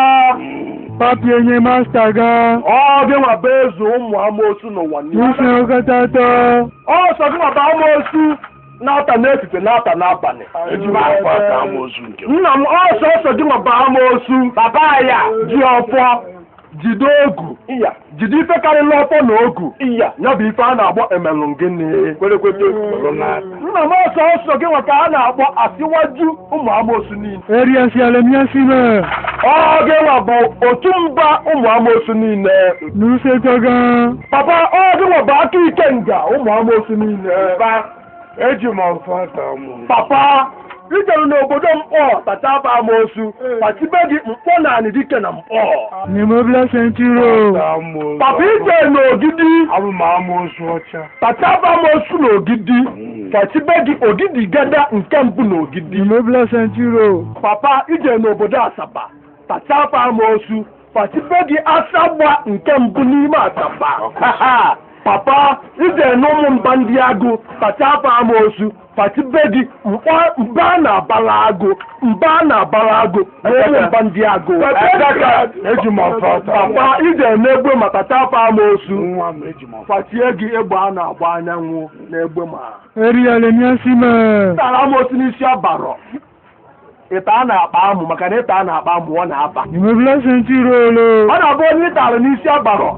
Papie nye master gã. Ọ gị nwa be zo mu amosu n'ụwa niile. Ŋusẽwo katã tɔ. Ọ sọ gị nwa ba amosu na-ata n'efifie na-ata n'abalị. Eji m afọ ata amosu nke m. Nna m ọ sọsọ gị nwa ba amosu. Papa ya. Ji ọfọ. Jide ogu. Iya. Jide ife karịrị ọfọ na ogu. Iya. Ya bụ ife a na-akpọ emelụ gịnị. Kwerekwete. Kpọrọ n'aka. Nna m ọsọ ọsọ gị nwa ka a na-akpọ asịwaju ụmụ amosu niile. Area sia le mía si me. Ọ gị nwa bụ otu mba ụmụ amosu niile. Ŋusẽtɔ gã. Papa ọ gị nwa bụ aka ike nga ụmụ amosu niile. Papa. Eji m afọ ata amosu. Papa ijere n'obodo mkpọ tacha afọ amosu kpachibe gị mkpọ na anị dike na mkpọ. Nyemebla senturo o. Ata amosu. Papa ijere n'ogidi Abụ m amosu ọcha. tacha afọ amosu n'ogidi kpachibe gị ogidi gada nke mbụ n'ogidi. Nyemebla senturo o. Papa ije n'obodo Asaba tacha afọ amosu kpachibe gị asagba nke mbụ n'ime Asaba. Papa, ije n'ụmụ mba ndị agụ tacha afọ amoosu fachibe gị mkpọ mba a na-abala agụ mba a na-abala agụ n'ụmụ mba ndị agụ. Eji m ọfọ ata. Papa, ije n'egbe ma tacha afọ amoosu fachie gị egbe a na-agba anyanwụ n'egbe ma. Eria le mía si me. Tara amoosu n'isi ọbarọ. Ịta a na-akpa amụ maka na ịta a na-akpa amụ ọ na-aba. Nyemebla ceinture o lo. Ọ na-abụ onye ịtara n'isi ọbarọ.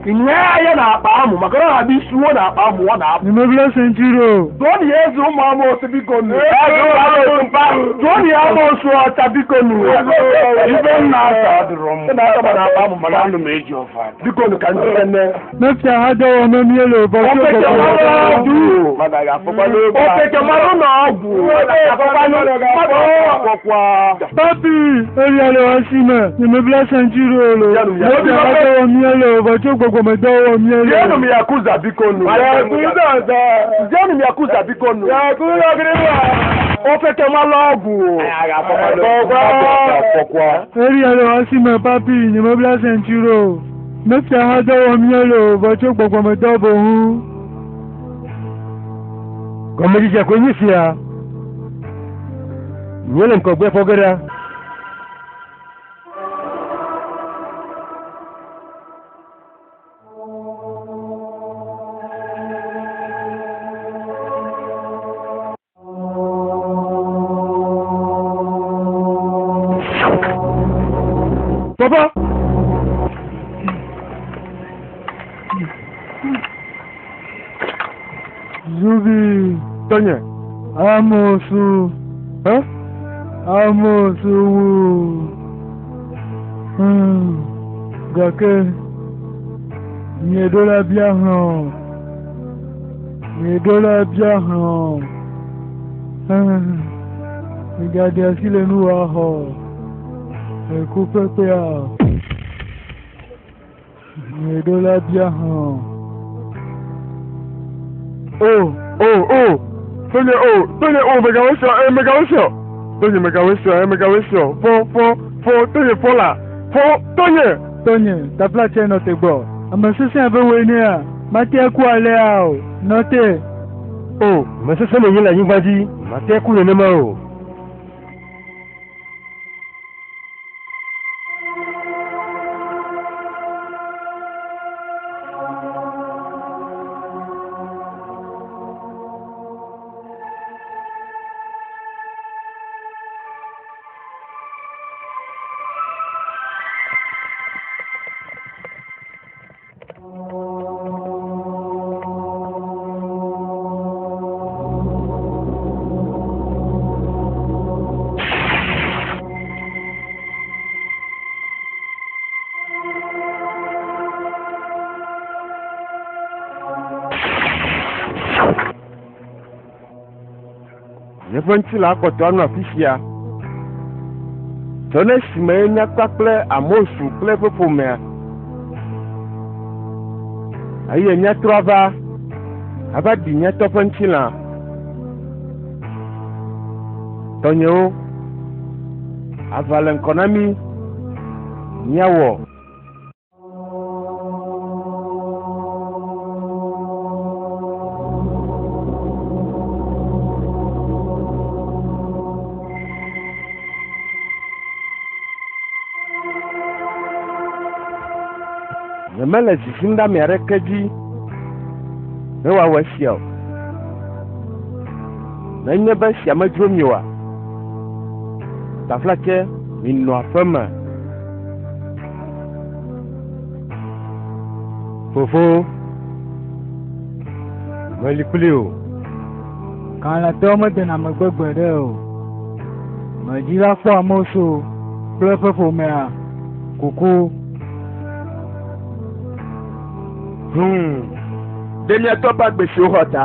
Nye ya na-akpa amụ maka na ọ na-abịa isuo na-akpa amụ ọ na-aba. Nyemebla ceinture o. Tụọ na ya eze ụmụ amoosu biko nụ. Tụọ na ya amoosu ọcha biko nụ. Ibe m na-ata adịrọ m. Ị na-ata ma na-akpa amụ Mana ana m eji ọfọ ata. Biko nụ ka ndị nne. Mefia ha dɔwɔ me mie le vɔ tso Ofeke gbɔgbɔ. mara ọgwụ. Ofeke mara na ọgwụ. Papi, eria le wa si me. Nyemebla ceinture o lo. Mefia ha dɔwɔ mie le vɔ tso gbɔgbɔ me dɔwɔ mie le. Jeenụ m yakuza biko nụ. Jeenụ m yakuza biko nụ. Ofeke mara ọgwụ. Eria le wa si me papi, nyemebla ceinture o. Mefia ha dɔwɔ mie le vɔ tso gbɔgbɔ me dɔ boŋu. Gɔmedzidze koe nye sia. Míele ŋgɔgbe fɔ ge ɖa. Papa! Zubi. Tɔnye. Amosu. Hã? Amosu wu. Gake mieɖo la bia hlɔ̃. Mieɖo la bia hlɔ̃. Migaɖe asi le nu wòaxɔ. Eku ƒe kpea. Mieɖo la bia hlɔ̃. O, o, o! Tonye o, tonye o, megawo sɔ, e megawo sɔ. Tonye megawo sɔ, e megawo sɔ. Fɔ, fɔ, fɔ, tonye fɔ la. Fɔ, tonye! Tonye, taflatse nɔ te gbɔ. Ame sesẽ abe wòe nea, mate ku alea o. Nɔ te. O, ame sesẽ menye le anyigba dzi, mate ku nenema o. Míaƒe ŋutilã akpɔtɔ anɔ afi sia. Tsɔ ne esime míakpa kple Amosu kple eƒe ƒomea. Eye míatrɔ ava ava ɖi mía tɔ ƒe ŋutilã. Tɔnyewo, aʋa le ŋkɔ na mí míawɔ. Nyemele zizim ɖe ame aɖeke dzi be wòawɔ esia o. Nenye be esia medzro mi oa, taflatse minɔ aƒe me. Fofo, meli kpli o. Kalẽtɔwo medena megbe gbeɖe o. Medzi va kpɔ Amosu kple eƒe ƒomea kuku. Ɖe mía tɔ ƒe agbe si woxɔ ta.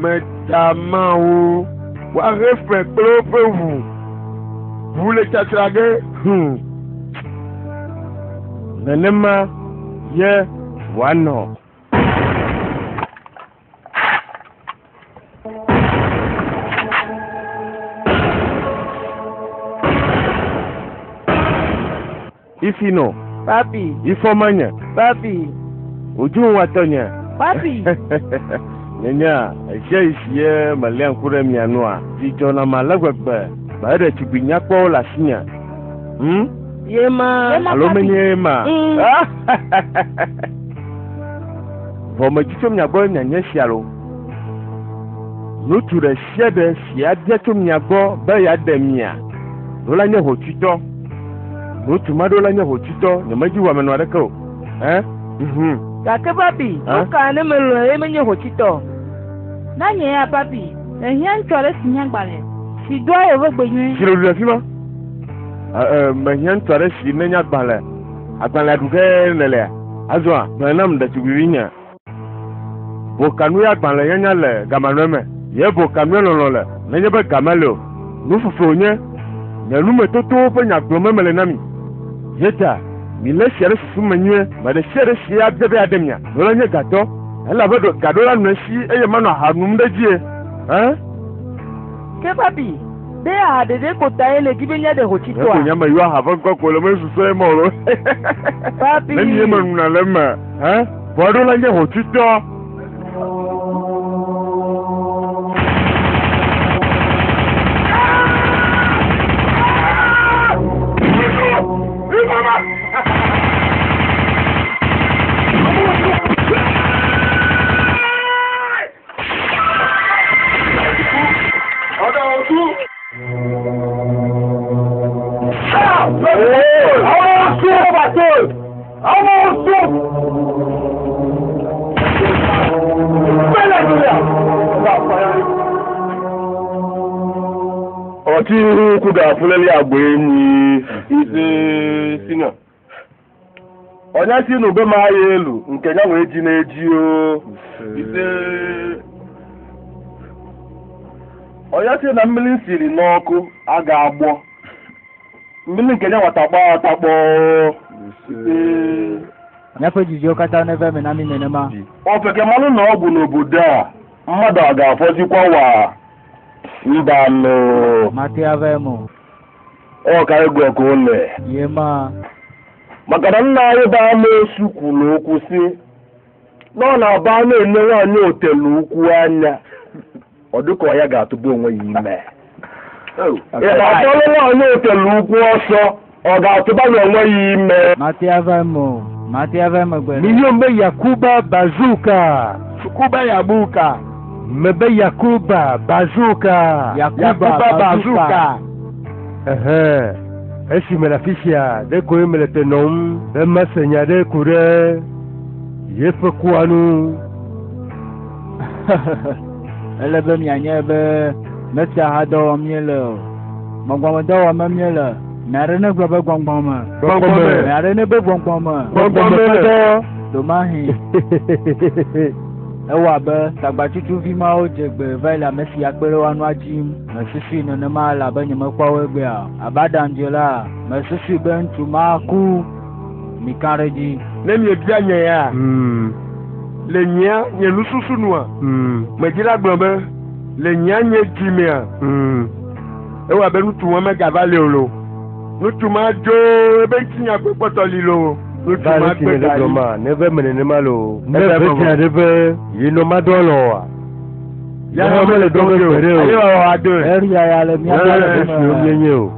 Meda Mawu. Woahe fe kple woƒe ʋu. Ʋu le tsatra ge. Nenema ye wòanɔ. Ifino. Papi. Ifɔmanye. Papi. Wòdzo wa tɔnye. Papi. Nyenya, esia yi si ye meléa ŋku ɖe mia nua, dzidzɔ nam ale gbegbe. Be ɖetugbui nyakpɔwo le asinye. Ye ma. Alo menye ye ma. Vɔ medzi tso mia gbɔ mianye sia lo. Ŋutsu ɖe sia ɖe si abia tso mia gbɔ be yeaɖe mia, ɖo la nye hotsuitɔ. Ŋutsu ma ɖo la nye hotsuitɔ, nyemedzi wɔmenɔ aɖeke o. Ɛ? Gake papi, Hã? nu ka ne melɔ̃ ye menye hotsuitɔ? Na nye ya papi, ehiã ŋutsu aɖe si nye agbalẽ, si doa yewo gbe nyuie. Si ɖoɖoe le afi ma? Ɛ, mehiã ŋutsu aɖe si nenye agbalẽ. Agbalẽa ɖu ge nelea? Azɔa, gblɔe nam ɖetugbivi nye. Bokanu ya agbalẽ nyanya le gamanɔe me. Ye bokanue lɔlɔ̃ le, nenye be game le o. Nufufu wònye. Nye numetotowo ƒe nya gblɔm mele na mi. Ye ta, milé sia ɖe susu me nyuie. Me ɖe sia ɖe si abia be yeaɖe mia, ɖo la nye gatɔ. Elabe ɖo gaɖo la nɔe si eye manɔ aha num ɖe dzie. Ɛ? Ke papi, be aha ɖeɖe ko ta ye le di be míaɖe hotsuitɔa? Ɖeko nye meyɔ aha ƒe ŋkɔ ko le mesusɔ ye ma o lo. Papi. Ne mie menuna le eme. Ɛ? Vɔ ɖo la nye hotsuitɔ. Ọtí ukwu ga-afụleli agba enyi ise sina. Onye si n'ube ma ya elu nke ya wee ji na-eji o. Ise. Onye si na mmiri siri n'ọkụ a ga-agbọ. Mmiri nke ya nwatakpọ atakpọ. Ise. Míaƒe dzidziwo katã neva eme na mí nenema. Ofeke mmanụ na ọgwụ n'obodo a mmadụ a ga-afọzikwa wa mba nụ. Mate ava eme o. Ọ ka ego ka ụlọ. Ye ma. Maka na nna anyị bụ amoosu kwuru okwu sị na ọ na-aba na-enye nwaanyị otelu ukwu anya ọ dịka ọ ya ga-atụba onwe ya ime. Ị na-atọrọ nwaanyị otelu ukwu ọsọ ọ ga-atụba n'onwe ya ime. Mate ava eme o. Mate ava eme gbɛ. Miyombe Yakuba Bazooka. Fukuba Yabuka. Mebe Yakuba Bazooka. Yakuba Bazooka. Ɛhɛn. Esi mele afi sia, ɖeko ye mele te nɔm be mase nya ɖe ku ɖe yeƒe kua nu. Ele be mianye be mesia ha dɔ wɔm míele o. Gbɔgbɔmedɔ wɔm míele. Ame aɖe negblɔ be gbɔgbɔme. Gbɔgbɔme. Ame aɖe nebe gbɔgbɔme. Gbɔgbɔme ƒe dɔ. Domahi. Ewɔ abe tagbatsutsuvi mawo dze gbe va yi le ame si akpe ɖe woa nua dzim. Mesusui nenema elabe nyemekpɔ wo egbea o. Abe aɖaŋudzela, mesusui be ŋutsu ma ku. Mika ɖe edzi. Ne miebia nye ya, le nyea nye nususu nua, medzi la gblɔ be le nyea nye dzi mea, ewɔ abe ŋutsu ma megava li o lo. Ŋutsu ma dzo ebe ŋutinya koe kpɔtɔ li lo. Ŋutsu Va ma ale si gbe nèle gali. gblɔm ma, neve eme nenema lo. Ne Ebe ve eme dzia ɖe be yenɔ ma dɔ lɔ oa? Ya Ya hã mele dɔ ge gbeɖe o. Aye wɔ ado. Eria ya le mía Ya gbɔ le le me. esiwo míenye o.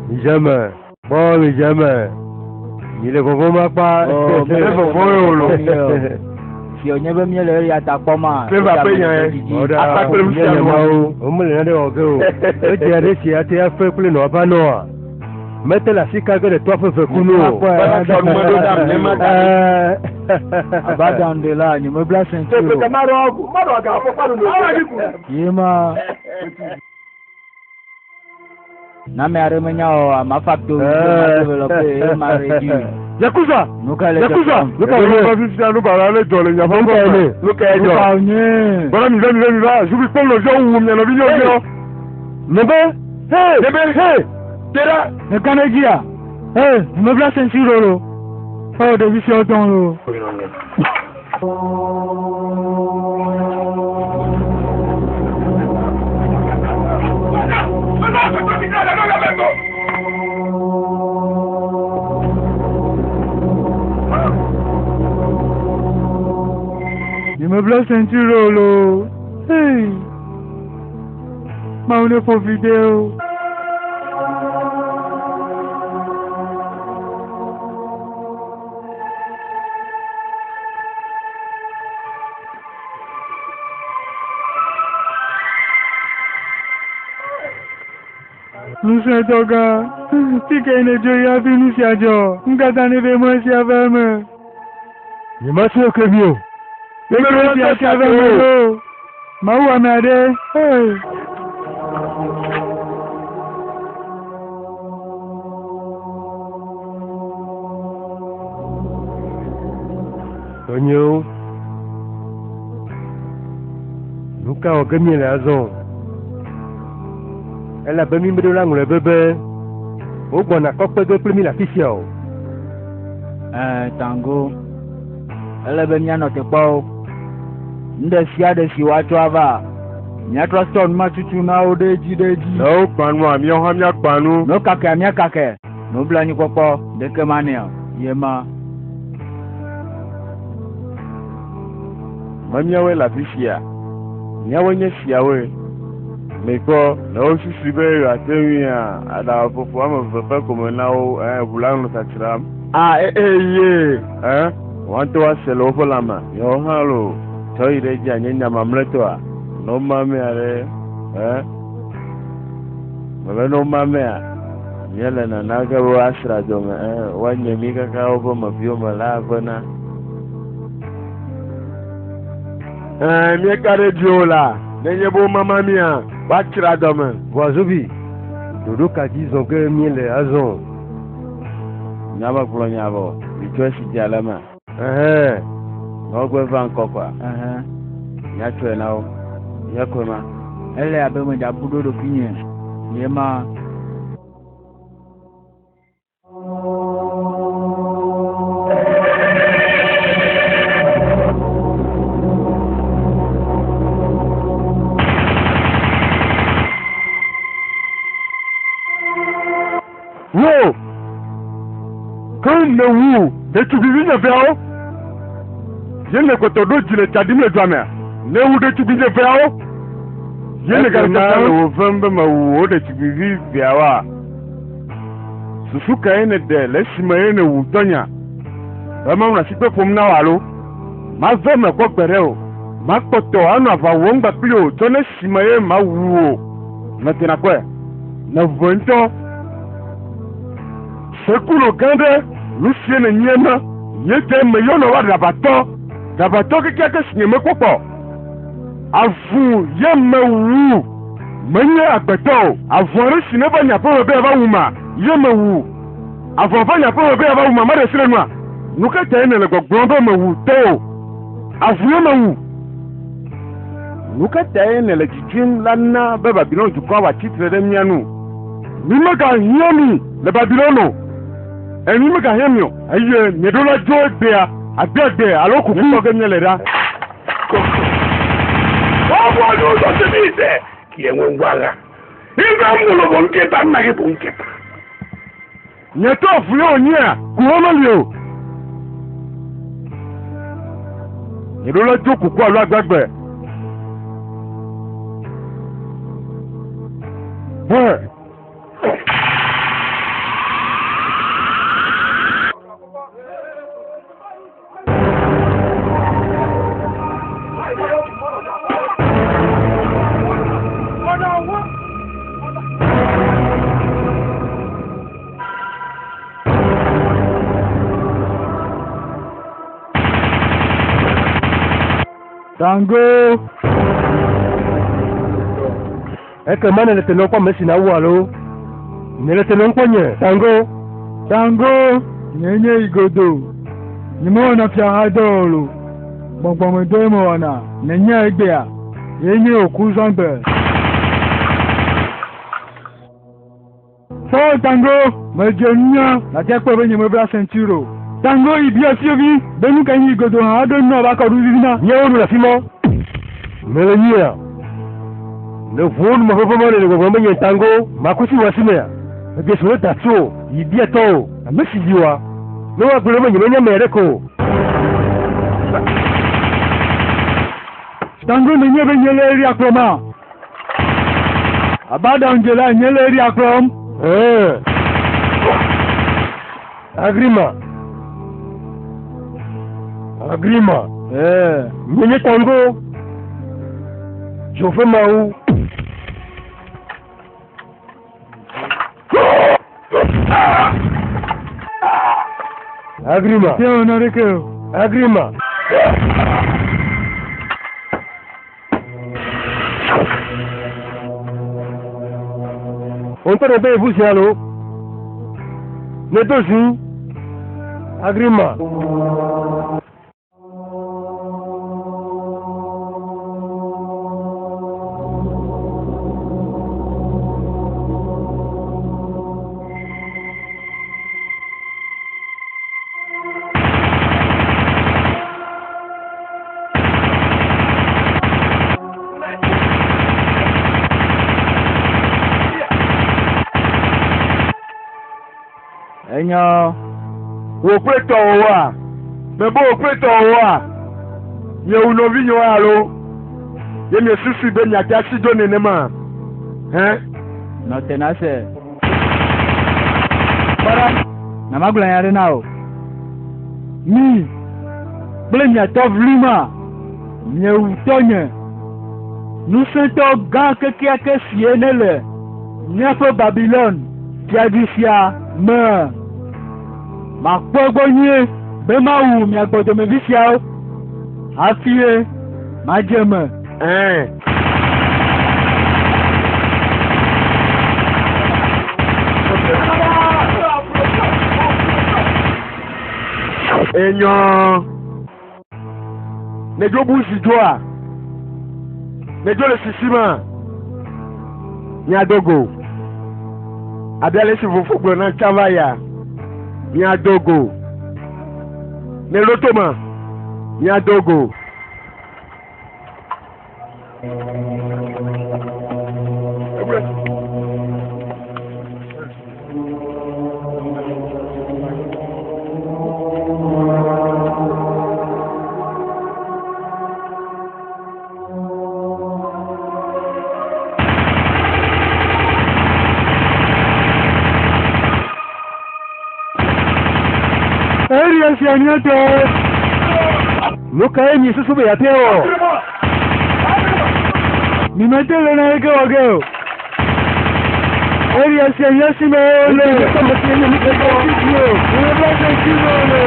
Midze eme. Kpɔ midze eme. Mi le vɔvɔm akpa. Oh, Mele vɔvɔm ye o lo. Si wònye be míele eria ta kpɔm a. Clever ƒe nya ye. Ɔɖa, Akpa kple nu sia míenye nu. mawo. Womele nane wɔ ge o. Edze ɖe si ate afe kple nɔa va nɔa. Mete le asi ka ge ɖe toa ƒe veku nu o. Bana tsɔ nume ɖo ɖam ne ma da ɖi. Abe aɖaŋuɖela, nyemebla sentiri o. Ye ma. Na ame aɖe menya o, amafa to ye ma ɖe dzi. Yakuza! Nu ka le Yakuza! dzɔdzɔm? Nu ka le dzɔdzɔm fifia nu baɖa le dzɔ le miaƒe Nu ka ŋkɔ me? le? Nu ka ye Nu dzɔ? ka wònye? Bɔla mi va mi va mi va Zubi kpɔm nɔviawo wu mia nɔvi nyɔnuviawo. Nebe, Hey! Nebe hey! Te ɖa! Neka ɖe dzia? Ee, nyemebla sentiri o lo. Ewɔ ɖevi siawo dɔm lo. Nyemebla sentiro o loo. Hei! Mawu neƒo fi de wo. Ŋusẽtɔ gã, fi kae nèdzo yi hafi nu sia dzɔ? Nu ka ta nèɖe mɔ esia va eme? Nyemase wo ke mi o. Nèɖe mɔ esia va eme o. Mawu ame aɖe. Hey. Tɔnyewo, nu ka wɔ ge míele azɔ? Elabe mí meɖo la ŋlɔe be be wogbɔna kɔ kpe ge kpli mí le afi sia o. Ɛ̃, Tango, ele be míanɔ te kpɔ wo. Nu ɖe sia ɖe si woatsɔ ava, míatrɔ asɔ nu ma tutu na wo ɖe edzi ɖe edzi. Ne wogbã nua, míawo hã míagbã nu. Ne wokakɛa, míakakɛ. Nublanuikpɔkpɔ ɖeke manɛ o, ye ma. Me míawoe le afi sia. Míawoe nye esiawoe. Mikpɔ, ne wosusui be yewoate ŋuia, aɖaʋaƒoƒo ame eve ƒe gome na wo, ẽ, ʋu la nɔ tsatsram. A, e, eye, ẽ, woa ŋutɔ woase le woƒe lãme. Miawo hã loo, tsɔ yi ɖe edzi anye nya mamlɛtɔa, ne woma mea ɖe, ẽ, mebe ne woma mea, míele nana ge be woasra dɔme, ẽ, woanye mí kaka woƒe meviwo me la ave na. Ɛ̃, míeka ɖe edzi o la, nenye be womama mía, woatsra dɔme. Vɔa Zobi, ɖoɖo ka dzi zɔ ge míele azɔ? Nya megblɔ nya vɔ, mitsɔ esi dze le eme. Ɛhɛ̃. Ne wogbe va ŋkɔ kɔa? Ɛhɛ̃. Míatsɔe na wo. Nye koe ma. Ele abe meɖabu ɖo ɖokuinye ye ma. Wo! Ke nèwu ɖetugbivi nyeveawo? Ye nèkpɔtɔ ɖo dzi le tsa ɖim le dua mea? Nèwu ɖetugbi nyeveawo? Ye nègale tsatsam le wò vem be mewu wò ɖetugbivi veawoa? Susu kae nèɖe le esime ye nèwu tɔnyea? Be manɔ asikpe ƒom na wò alo? Mave eme kpɔ gbeɖe o. Makpɔtɔ anɔ aʋa wɔm kpakpli wò tsɔ ne esime ye mawu wò. Nɔ te nàkpɔe. Nèʋẽ ŋutɔ. Sekulo gã ɖe, nu sie nènye ema. Nye dze meyɔna wo aɖabatɔ, ɖabatɔ kekeake si nyemekpɔ kpɔ o. Avu ye mewu. Menye agbetɔ o. Avu aɖe si neva nye aƒeme be yeava wuma, ye mewu. Avua va nye aƒeme be yeava wuma, meɖe asi le enua? Nu ka tae nèle gbɔgblɔm be mewu tɔwò? Avu ye mewu. Nu ka tae nèle dzidzim la na be Babilon dukɔa wòatsi tre ɖe mía ŋu? Mímegahiã mi le Babilon o. Ẽ, mímegahiã mi o. Eye mieɖo la dzo egbea, agbeagbe alo kuku kpɔ ge míele ɖa. Ọ bụ onye ụzọ si n'ite ka enwe ngwa agha. Ife m mụrụ bụ nkịta, nna gị bụ nkịta. Nye tɔ fu ye wònyea, ku womeli o. Mieɖo la dzo kuku alo agbagbe. Hẽ. Tango! Ekema nèle te nɔm kpɔ ame si nàwu alo nèle te nɔm kpɔ nye? Tango! Tango! Nyee nye Igodo. Nyemewɔna fiahadɔ o lo. Gbɔgbɔmedɔe mewɔna. Nènyae egbea? Ye nye wò kuzãgbe. Fɔ Tango! Medze nunya gake ekpɔe be nyemebla sentiro o. Tango yi bia fiɔvi be nu kae nye Igodo hã aɖo nu abe akɔɖu vivina. Míawo nu le afi ma. Mele nyuiea? Ne ʋuwo nu meʋeʋe ma nèle gbɔgblɔm be nye Tango maku si wò asi mea? Mebia si wòle da tso yi bia tɔwò ame si dzi wòa, ne woagblɔe be nyemenya ame aɖeke o. Tango nenye be nye le eria kplɔma? Abe aɖaŋudzela nye le eria kplɔm. Ɛɛ. Agrima. Agrima. Ɛɛ. Nye nye Tango. Dzo ƒe mawu. Agrima. Te wɔ naneke o. Agrima. Wò ŋutɔ nèbe yevu sia loo. Nèdo zi. Agrima. Enyo. Wò kple tɔwòwoa? Mebe wò kple tɔwòwoa? Miewu nɔvinyewo alo? Ye miesusui be miate asi do nenema? Hẽ? Nɔ te nase. Kpɔ ɖa, na magblɔ nya aɖe na wò. Mi kple mia tɔ vlima, miewu tɔnye. Ŋusẽtɔ gã kekeake sie nele míaƒe Babilon fiadu sia me. Makpɔ egbɔ nyuie be mawu mia gbɔdɔmevi siawo hafi madze eme. Ɛ̃. Enyo. Nedzo bu zi dzoa? Nedzo le sisima? Míado go. Abe ale si fofo gblɔ na tsã va yia, míado go. Neɖo to ma, míado go. Eria sia míatɔ. Nu kae miesusu be yeate wɔ? Mimete le naneke wɔ ge o. Eria sia mía si me wole. Mímebla se si me wole.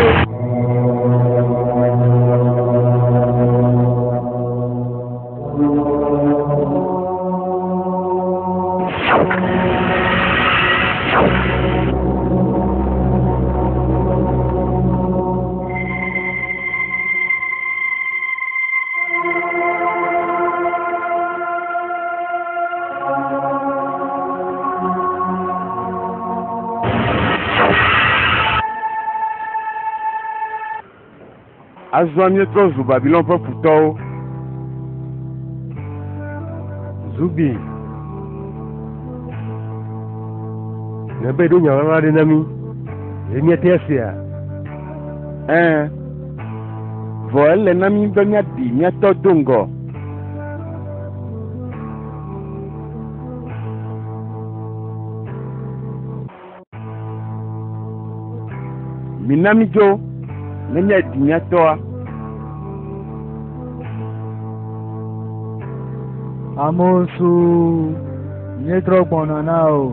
Azɔ míetrɔ zu Babilon ƒe futɔwo. Zubi. Nebe ɖo nya ɣaɣla ɖe na mí. Ɖe míate asea? Ɛ̃. Vɔ ele na mí be míaɖi mía tɔ do ŋgɔ. Mina mídzo ne míaɖi mía tɔa. Amosu, míetrɔ gbɔna na wò.